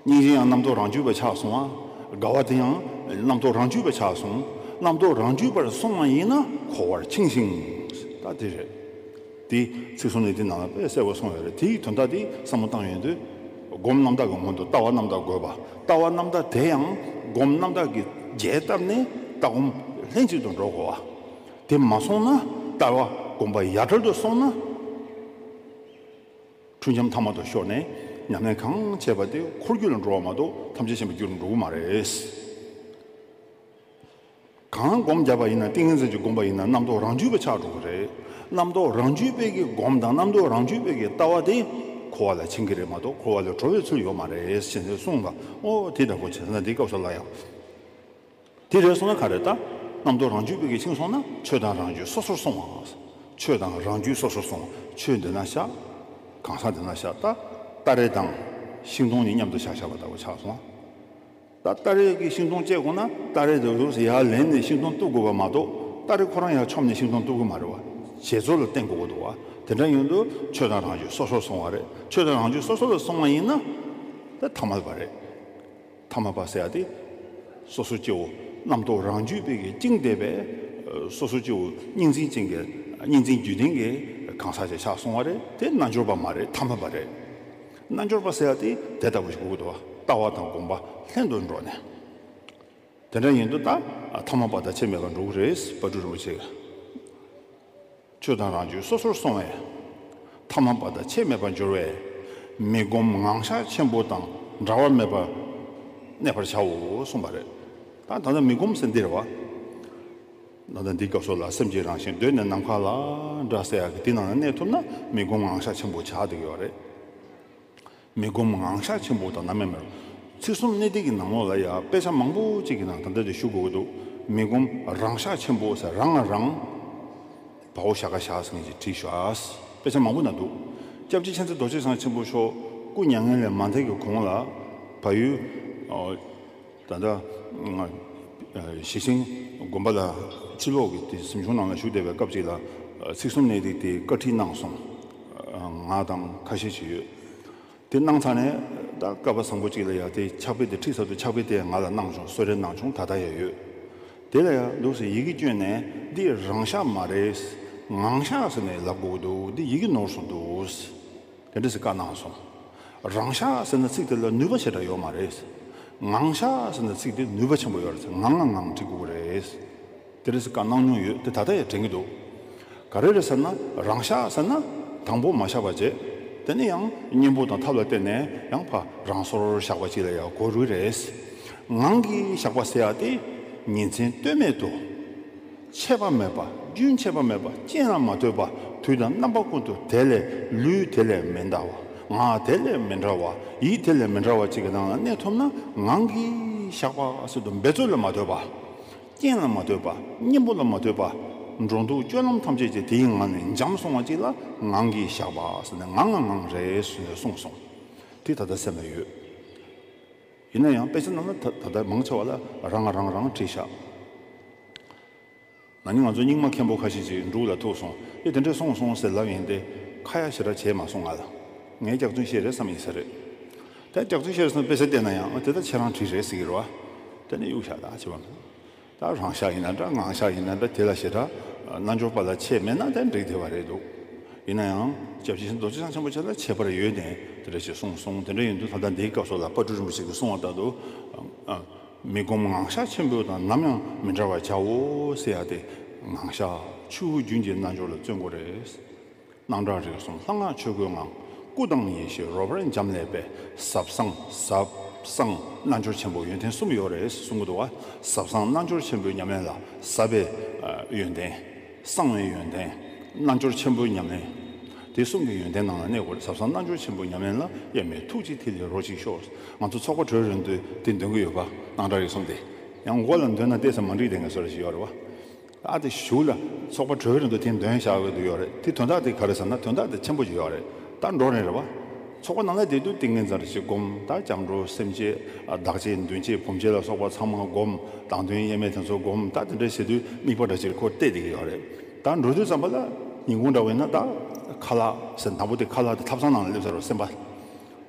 སྙིང་རྗེ་ཡང་རྣམ་རྟོག་རང་རྒྱུད་པ་ཆགས་སོང་བ། དགའ་བ་དེ་ཡང་རྣམ་རྟོག་རང་རྒྱུད་པ་ཆགས་སོང་། རྣམ་རྟོག་རང་རྒྱུད་པར་སོང་བ་ཡིན་ན་འཁོར་བར་འཆིང་ཞིང་། ད་དེ་རེད། དེ་ཚིག་གསུམ་ནི་དེ་ནང་ལ་དཔེ་གསལ་པོ་གསུངས་ཡོད་རེད། དེའི་དོན་དག་དེ་བསམ་བློ་བཏང་ཡོང་དུས། སྒོམ་རྣམ་དག་གི་སྔོན་དུ་ལྟ་བ་རྣམ་དག་དགོས་པ། ལྟ་བ་རྣམ་དག་དེ་ཡང་སྒོམ་རྣམ་དག་གིས་རྒྱས་བཏབ་ནས་ལྟ་སྒོམ་ལྷན་ཅིག་ཏུ་འགྲོ་དགོས་པ། དེ་མ་སོང་ན། ལྟ་བ་སྒོམ་པ་ཡ་བྲལ་དུ་སོང་ན། འཁྲུལ་འབྱམས་ཐ་མལ་དུ་ཤོར་ནས་ཉམས་ལེན་གང་བྱས་པ་དེ་འཁོར་རྒྱུ་ལ་འགྲོ་བ་མ་གཏོགས་ཐམས་ཅད་མཁྱེན་པའི་རྒྱུ་ལ་འགྲོ་གི་མ་རེད། གང་སྒོམ་བརྒྱབ་པ་ཡིན་ན། ཏིང་ངེ་འཛིན་གྱི་སྒོམ་པ་ཡིན་ན། རྣམ་རྟོག་རང་རྒྱུད་པ་ཆགས་འགྲོ་གི་རེད། རྣམ་རྟོག་རང་རྒྱུད་པའི་གི་སྒོམ་དང་རྣམ་རྟོག་རང་རྒྱུད་པའི་གི་ལྟ་བ་དེ་འཁོར་བ་ལ་འཆིང་གི་རེད་མ་གཏོགས་འཁོར་བ་ལས་གྲོལ་བའི་ཚུལ་ཡོད་མ་རེད་ཟེར་ནས་གསུངས་པ། ཨོ་དེ་འདྲ་པོ་བྱས་ན་འདི་སྐབས་སུ་ལ་ཡང་། དེ་རེད་སོང་ན་ག་རེ་ད། རྣམ་རྟོག་རང་རྒྱུད་པའི་གི་འཆིང་སོང་ན། ཆོས་དང་རང་རྒྱུད་སོ་སོར་སོང་བ། ཆོས་དང་རང་རྒྱུད་སོ་སོར་སོང་བ། ཆོས་འདི་ན་བཞག་གང་ཟག་འདི་ན་བཞག་ད་སྟ་རེ་དང་ཤིང་སྡོང་གཉིས་མཉམ་དུ་བཞག་བཞག་པ་ལྟ་བུ་ཆགས་སོང་། ད་སྟ་རེ་གི་ཤིང་སྡོང་བཅད་དགོས་ན། སྟ་རེ་དེ་ཚོ་ཡར་ལེན་ནས་ཤིང་སྡོང་གཏུབ་དགོས་པ་མ་གཏོགས། སྟ་རེ་ཁོ་རང་ཡར་མཆོངས་ནས་ཤིང་སྡོང་གཏུབ་གི་མ་རེད་བ། བྱེད་རྩོལ་ལ་བརྟེན་དགོས་ཀྱི་འདུག་བ། དེ་འདྲ་ཡིན་དུས་ཆོས་དང་རང་རྒྱུད་སོ་སོར་སོང་བ་རེད། ཆོས་དང་རང་རྒྱུད་སོ་སོ་ལ་སོང་བ་ཡིན་ན། ད་ཐ་མལ་པ་རེད། ཐ་མལ་པ་ཟེར་ཡ་དེ། སོ་སོ་སྐྱེ་བོ་རྣམ་རྟོག་རང་རྒྱུད་པའི་གི་བཅིངས་བསྡད་པའི། སོ་སོ་སྐྱེ་བོ་གཉིས་འཛིན་ཅན་གྱི། གཉིས་འཛིན་རྒྱུད་ལྡན་གྱི་ གང་ཟག་ཅིག་ཆགས་སོང་བ་རེད། དེ་རྣལ་འབྱོར་པ་མ་རེད། ཐ་མལ་པ་རེད། རྣལ་འབྱོར་པ་ཟེར་ཡ་དེ་དེ་ལྟ་བུ་ཞིག་དགོས་ཀྱི་འདུག་བ། ལྟ་བ་དང་སྒོམ་པ་ལྷན་དུ་འགྲོགས་ནས། དེ་འདྲ་ཡིན་དུས་ད་ཐ་མལ་པ་དང་ཁྱད་མེད་པར་འགྲོ་གི་རེད། དཔལ་སྤྲུལ་རིན་པོ་ཆེ་གིས། ཆོས་དང་རང་རྒྱུད་སོ་སོར་སོང་བས། ཐ་མལ་པ་དང་ཁྱད་མེད་པར་འགྱུར་བས། མི་སྒོམ་ངང་བཞག་ཆེན་པོ་དང་འབྲལ་བ་མེད་པར་གནས་པར་བྱའོ་གསུངས་པ་རེད། ད་ད་ལྟ་མི་སྒོམ་ཟེར་འདི་རེད་བ། ད་ལྟ་འདིའི་སྐབས་སུ་ལ་སེམས་ཀྱི་རང་བཞིན་གདོད་ནས་ནམ་མཁའ་ལ་འདྲ་ཟེར་ཡག་གི་དེ་ནང་ལ་གནས་ཐུབ་ན་མི་སྒོམ་ངང་བཞག་ཆེན་པོ་ཆགས་བསྡད་ཀྱི་ཡོད་རེད། མི་སྒོམ་ངང་བཞག་ཆེན་པོ་དང་ནམ་ཡང་མེད། ཚིག་གསུམ་གནད་བརྡེག་གི་ནང་ལོགས་ལ་ཡང་དཔེ་ཆ་མང་པོ་ཅིག་གི་ནང་ད་ལྟ་དེ་ཞུ་དགོས་ཀྱི་འདུག་མི་སྒོམ་རང་བཞག་ཆེན་པོ་ཟེར་རང་ང་རང་བའོ་ཞག་ག་བཞག་ཟེར་མཁན་ཅིག་བྲིས་ཤག་དཔེ་ཆ་མང་པོ་ན་འདུག་སྐྱབས་རྗེ་མཁྱེན་བརྩེ་རྡོ་རྗེ་འཆང་ཆེན་པོ་མཆོག་སྐུ་མྱ་ངན་ལས་མ་འདས་ཀྱི་གོང་ལ་བལ་ཡུལ། ད་ལྟ་ཞེ་ཆེན་དགོན་པ་ལ་ཕྱི་ལོགས་ཀྱི་དེ་གཟིམ་ཆུང་ནང་ལ་བཞུགས་བསྡད་པའི་སྐབས་ཅིག་ལ་ཚིག་གསུམ་གནད་བརྡེག་དེ་བཀའ་ཁྲིད་གནང་སོང་། ང་དང་ཁ་ཤས་ཅིག་ཡོད། དེ་གནང་ཚར་ནས་ད་སྐལ་པ་བཟང་པོ་ཅིག་ལ་ཡ་དེ་ཕྱག་དཔེ་དེ་ཁྲིད་ཚར་དུས་ཕྱག་དཔེ་དེ་ང་ལ་གནང་བྱུང་། གསོལ་རས་གནང་བྱུང་། ད་ལྟ་ཡང་ཡོད། དེ་ལ་ཡ་འདུག་སེ་ཡི་གེ་བསྐྱོན་ནས་འདི་རང་བཞག་མ་རེད། ངང་བཞག་ཟེར་ནས་ལབ་དགོས་ཀྱི་འདུག་འདི་ཡི་གེ་ནོར་སོང་འདུག་དེ་འདྲ་ཟེར་བཀའ་གནང་སོང་། རང་བཞག་ཟེར་ན་ཚིག་དེ་ལ་ནུས་པ་ཞེ་དྲག་ཡོད་མ་རེད། ངང་བཞག་ཟེར་ན་ཚིག་དེ་ནུས་པ་ཆེན་པོ་ཡོད་རེད། ངང་ང་ངང་བྲི་དགོས་ཀྱི་རེད། དེ་རེས་བཀའ་གནང་མྱོང་ཡོད། དེ་ད་ལྟ་ཡང་དྲན་གྱི་འདུག་ག་རེ་རེད་ཟེར་ན་རང་བཞག་ཟེར་ན་དང་པོ་མ་བཞག་པ་བྱས། དེ་ནས་ཡང་གཉེན་པོ་དང་ཐབས་ལ་བརྟེན་ནས་ཡང་ཕར་རང་སོར་བཞག་པ་ཅིག་ལ་ཡང་གོ་རུ་རེད། ངང་གིས་བཞག་པ་ཟེར་ཡ་དེ་ཉིན་མཚན་ལྟོས་མེད་དུ། ཆད་པ་མེད་པ། རྒྱུན་ཆད་པ་མེད་པ། རྐྱེན་ལ་མ་ལྟོས་པ། དུས་དང་རྣམ་པ་ཀུན་ཏུ་དེ་ལས་ལུས་དེ་ལས་མི་འདའ་བ། ངག་དེ་ལས་མི་འདའ་བ། ཡིད་དེ་ལས་མི་འདའ་བ་ཅིག་གི་ནང་ལ་གནས་ཐུབ་ན་ངང་གིས་བཞག་པ་ཟེར་དུས་འབད་རྩོལ་ལ་མ་ལྟོས་པ། རྐྱེན་ལ་མ་ལྟོས་པ། གཉེན་པོ་ལ་མ་ལྟོས་པ། འགྲོ་འདུག་སྤྱོད་ལམ་ཐམས་ཅད་ཀྱི་དེའི་ངང་ནས་འཇམ་སོང་བ་ཅིག་ལ་ངང་གིས་བཞག་པ་ཟེར་ནས་ངང་ང་ངང་རེད་ཟེར་ནས་གསུངས་སོང་། དེ་ད་ལྟ་སེམས་ལ་ཡོད། ཡིན་ན་ཡང་དཔེ་ཆ་ནང་ལ་ད་ད་ལྟ་མང་ཆེ་བ་ལ་རང་ང་རང་རང་བྲིས་ཤག་ན་ནིང་ང་ཚོ་རྙིང་མ་མཁན་པོ་ཁ་ཤས་ཅིག་འབྲུག་ལ་ཐུག་སོང་། ཨེ་དེ་འདྲས་སོང་སོང་ཟེར་ལབ་ཡིན་ཏེ་ཁ་ཡ་ཞེ་དྲག་བྱས་མ་སོང་ང་ལ། ངས་སྐྱག་རྫུན་བཤད་རེད་བསམ་ཡིན་ས་རེད། ད་སྐྱག་རྫུན་བཤད་རེད་བསམ་དཔེ་ཆ་བལྟས་ན་ཡང་ཨ་དེ་ད་ཁྱེད་རང་བྲིས་རེད་ཟེར་གྱི་རེད་བ། དེ་ནས་གཡུག་བཞག་ད་བྱེད་པ་མེད། ད་རང་བཞག་ཡིན་ན་འདྲ་ངང་བཞག་ཡིན་ན་འདྲ་དེ་ལ་ཞེ་དྲག་རྣལ་འབྱོར་པ་ལ་ཁྱད་མེད་ན་དེ་འགྲིག་བསྡད་པ་རེད་འདུག་ཡིན་ན་ཡང་སྐྱབས་རྗེ་རྡོ་རྗེ་འཆང་ཆེན་པོ་མཆོག་ལ་ཁྱད་པར་ཡོད་ནས་དེ་འདྲ་ཞིག་གསུངས་སོང་། དེ་འདྲ་ཡིན་དུས་ད་ལྟ་འདིའི་སྐབས་སུ་ལ་དཔལ་སྤྲུལ་རིན་པོ་ཆེ་གིས་གསུངས་པ་ལྟར་དུ། མི་སྒོམ་ངང་བཞག་ཆེན་པོ་དང་ནམ་ཡང་མི་འབྲལ་བར་བྱའོ་ཟེར་ཡ་དེ། ངང་བཞག་ཆུ་བོ་རྒྱུན་གྱི་རྣལ་འབྱོར་ལ་བརྩོན་དགོས་རེད། སྣང་གྲགས་རིག་གསུམ་ལྷ་སྔགས་ཆོས་སྐུའི་ངང་། སྐུ་དང་ཡེ་ཤེས་རོལ་པར་འབྱམས་ཀླས་པའི། ཟབ་གསང་ཟབ་གསང་རྣལ་འབྱོར་ཆེན་པོ་ཡོན་ཏན་གསུམ་ཡོད་རེད་གསུང་གི་འདུག་བ། ཟབ་གསང་རྣལ་འབྱོར་ཆེན་པོའི་ཉམས་ལེན་ལ་ཟབ་པའི་ཡོན་ཏན། གསང་བའི་ཡོན་ཏན། རྣལ་འབྱོར་ཆེན་པོའི་ཉམས་ལེན། དེ་གསུམ་གྱི་ཡོན་ཏན་ནང་ལ་གནས་དགོས་རེད། ཟབ་གསང་རྣལ་འབྱོར་ཆེན་པོའི་ཉམས་ལེན་ལ་དབྱེར་མེད་ཐུགས་རྗེ་ཐིག་ལེ་རོ་གཅིག་ཤོག་ང་ཚོ་ཚོགས་པ་གྲོལ་རན་དུས་དེ་འདོན་གྱི་ཡོད་པ། སྣང་གྲགས་རིག་གསུམ་དེ། ཡང་མགོ་ལ་འདོན་ན་ཏོག་ཙམ་མ་འགྲིག་བསྡད་མཁན་བཟོ་འདྲ་ཞིག་ཡོད་རེད་བ། ཨ་དེ་གཞུག་ལ་ཚོགས་པ་གྲོལ་རན་དུས་དེ་འདོན་བཞག་དགོས་འདུག་ཡོད་རེད། དེ་དོན་དག་དེ་ག་རེ་ཟེར་ན་དོན་དག་དེ་ཆེན་པོ་ཞིག་ཡོད་རེད། ད་འགྲོ་རན་རེད་བ། ཚོགས་པ་ནང་ལ་བསྡད་དུས་ཏིང་ངེ་འཛིན་ཅིག་སྒོམ། ད་སྐྱབས་འགྲོ་སེམས་བསྐྱེད། བདག་བསྐྱེད་མདུན་བསྐྱེད་བུམ་བསྐྱེད་ལ་སོགས་པ་ཚང་མ་སྒོམ། བདག་མདུན་དབྱེར་མེད་དེ་ཚོ་སྒོམ། ད་དེ་འདྲ་བྱེད་དུས་དམིགས་པ་འདྲ་ཅིག་ཁོ་གཏད་བསྡད་ཀྱི་ཡོད་རེད། ད་འགྲོ་དུས་ཙམ་པ་ལ་ཉིན་གུང་འདྲ་བས་ན་ད་ཁ་ལག་ཟེར། དང་པོ་དེ་ཁ་ལག་དེ་ཐབ་ཚང་ནང་ལ་སླེབས་ཚར་རོ་སེམས་པ།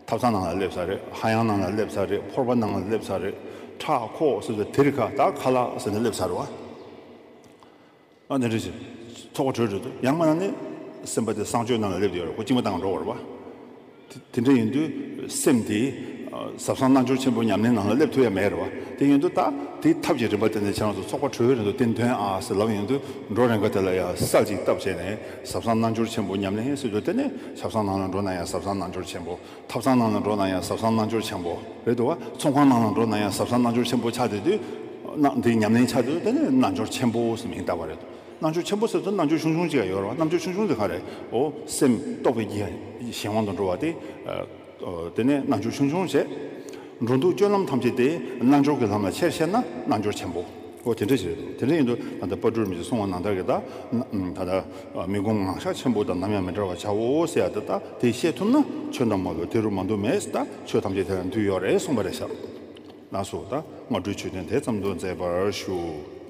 ཐབ་ཚང་ནང་ལ་སླེབས་ཚར་རེད། ཧ་ཡང་ནང་ལ་སླེབས་ཚར་རེད། ཕོར་པ་ནང་ལ་སླེབས་ཚར་རེད། ཁྲག་ཁོག་ཟེར་ཚོ་དེ་རིགས་ཁ་ད་ཁ་ལག་ཟེར་ནས་སླེབས་ཚར་རོ། ཨ་ནི་རེད་ཅེ། ཚོགས་པ་གྲོལ་འགྲོ་དུས་ཡང་མིན་ན་ནི་སེམས་པ་དེ་གསང་སྤྱོད་ནང་ལ་སླེབས་ཡོད་རེད། ཁོ་བཅིངས་པ་བཏང་འགྲོ་བ་རེད་བ། དེ་དེ་འདྲ་ཡིན་དུས་སེམས་དེ་ཟབ་གསང་རྣལ་འབྱོར་ཆེན་པོའི་ཉམས་ལེན་ནང་ལ་སླེབས་ཐུབ་ཡ་མེད་རེད་བ། དེ་ཡིན་དུས་ད་དེའི་ཐབས་ཀྱི་རིམ་པ་དེ་ནས་ཁྱེད་རང་ཚོ་ཚོགས་པ་གྲོལ་རན་དུས་དེ་འདོན་ཨ་ཟེར་ལབ་ཡོང་དུས་འགྲོ་རན་ཁ་དེ་ལ་ཡ་སལ་ཅིག་བཏབ་བྱས་ནས་ཟབ་གསང་རྣལ་འབྱོར་ཆེན་པོའི་ཉམས་ལེན་ཟེར་དུས་དེ་ནས་ཆབ་གསང་ནང་ལ་འགྲོ་ན་ཡང་ཟབ་གསང་རྣལ་འབྱོར་ཆེན་པོ། ཐབ་ཚང་ནང་ལ་འགྲོ་ན་ཡང་ཟབ་གསང་རྣལ་འབྱོར་ཆེན་པོ་རེད་འདུག་བ། ཚོང་ཁང་ནང་ལ་འགྲོ་ན་ཡང་ཟབ་གསང་རྣལ་འབྱོར་ཆེན་པོ་ཆགས་བསྡད་དུས། ན་འདི་ཉམས་ལེན་ཆགས་དུས་དེ་ནི་རྣལ་འབྱོར་ཆེན་པོ་ཟེར་མིང་བཏགས་པ་རེད། རྣལ་འབྱོར་ཆེན་པོ་ཟེར་དུས་རྣལ་འབྱོར་ཆུང་ཆུང་ཅིག་ཡང་ཡོད་རེད་བ། རྣལ་འབྱོར་ཆུང་ཆུང་དེ་ག་རེད། འོ་སེམས་རྟོགས་པའི་གཞན་དབང་དུ་འགྲོ་བ་དེ། དེ་ནས་རྣལ་འབྱོར་ཆུང་ཆུང་བྱས། འགྲོ་འདུག་སྤྱོད་ལམ་ཐམས་ཅད་དེ་རྣལ་འབྱོར་གྱི་ལམ་ལ་ཆེར་བཤད་ན་རྣལ་འབྱོར་ཆེན་པོ། འོ་དེ་འདྲ་ཞིག་རེད་འདུག་དེ་འདྲ་ཡིན་དུས་ད་ལྟ་དཔལ་སྤྲུལ་རིན་པོ་ཆེས་གསུངས་པ་ནང་ལྟར་གྱི་ད། ད་ལྟ་མི་སྒོམ་ངང་བཞག་ཆེན་པོ་དང་ནམ་ཡང་མི་འབྲལ་བར་བྱའོ་ཟེར་ཡ་དེ། ད་དེ་བཤད་ཐུབ་ན་ཆོས་རྣམས་མ་ལུས་དེ་རུ་མ་འདུ་མེད། ད་ཆོས་ཐམས་ཅད་དེ་ལ་འདུས་ཡོད་རེད་གསུངས་པ་རེད་ཤག་ལགས་སོ། ད་སྔ་དྲོའི་ཆོས་ཐུན་དེ་ཙམ་དུ་མཛད་པར་ཞུ།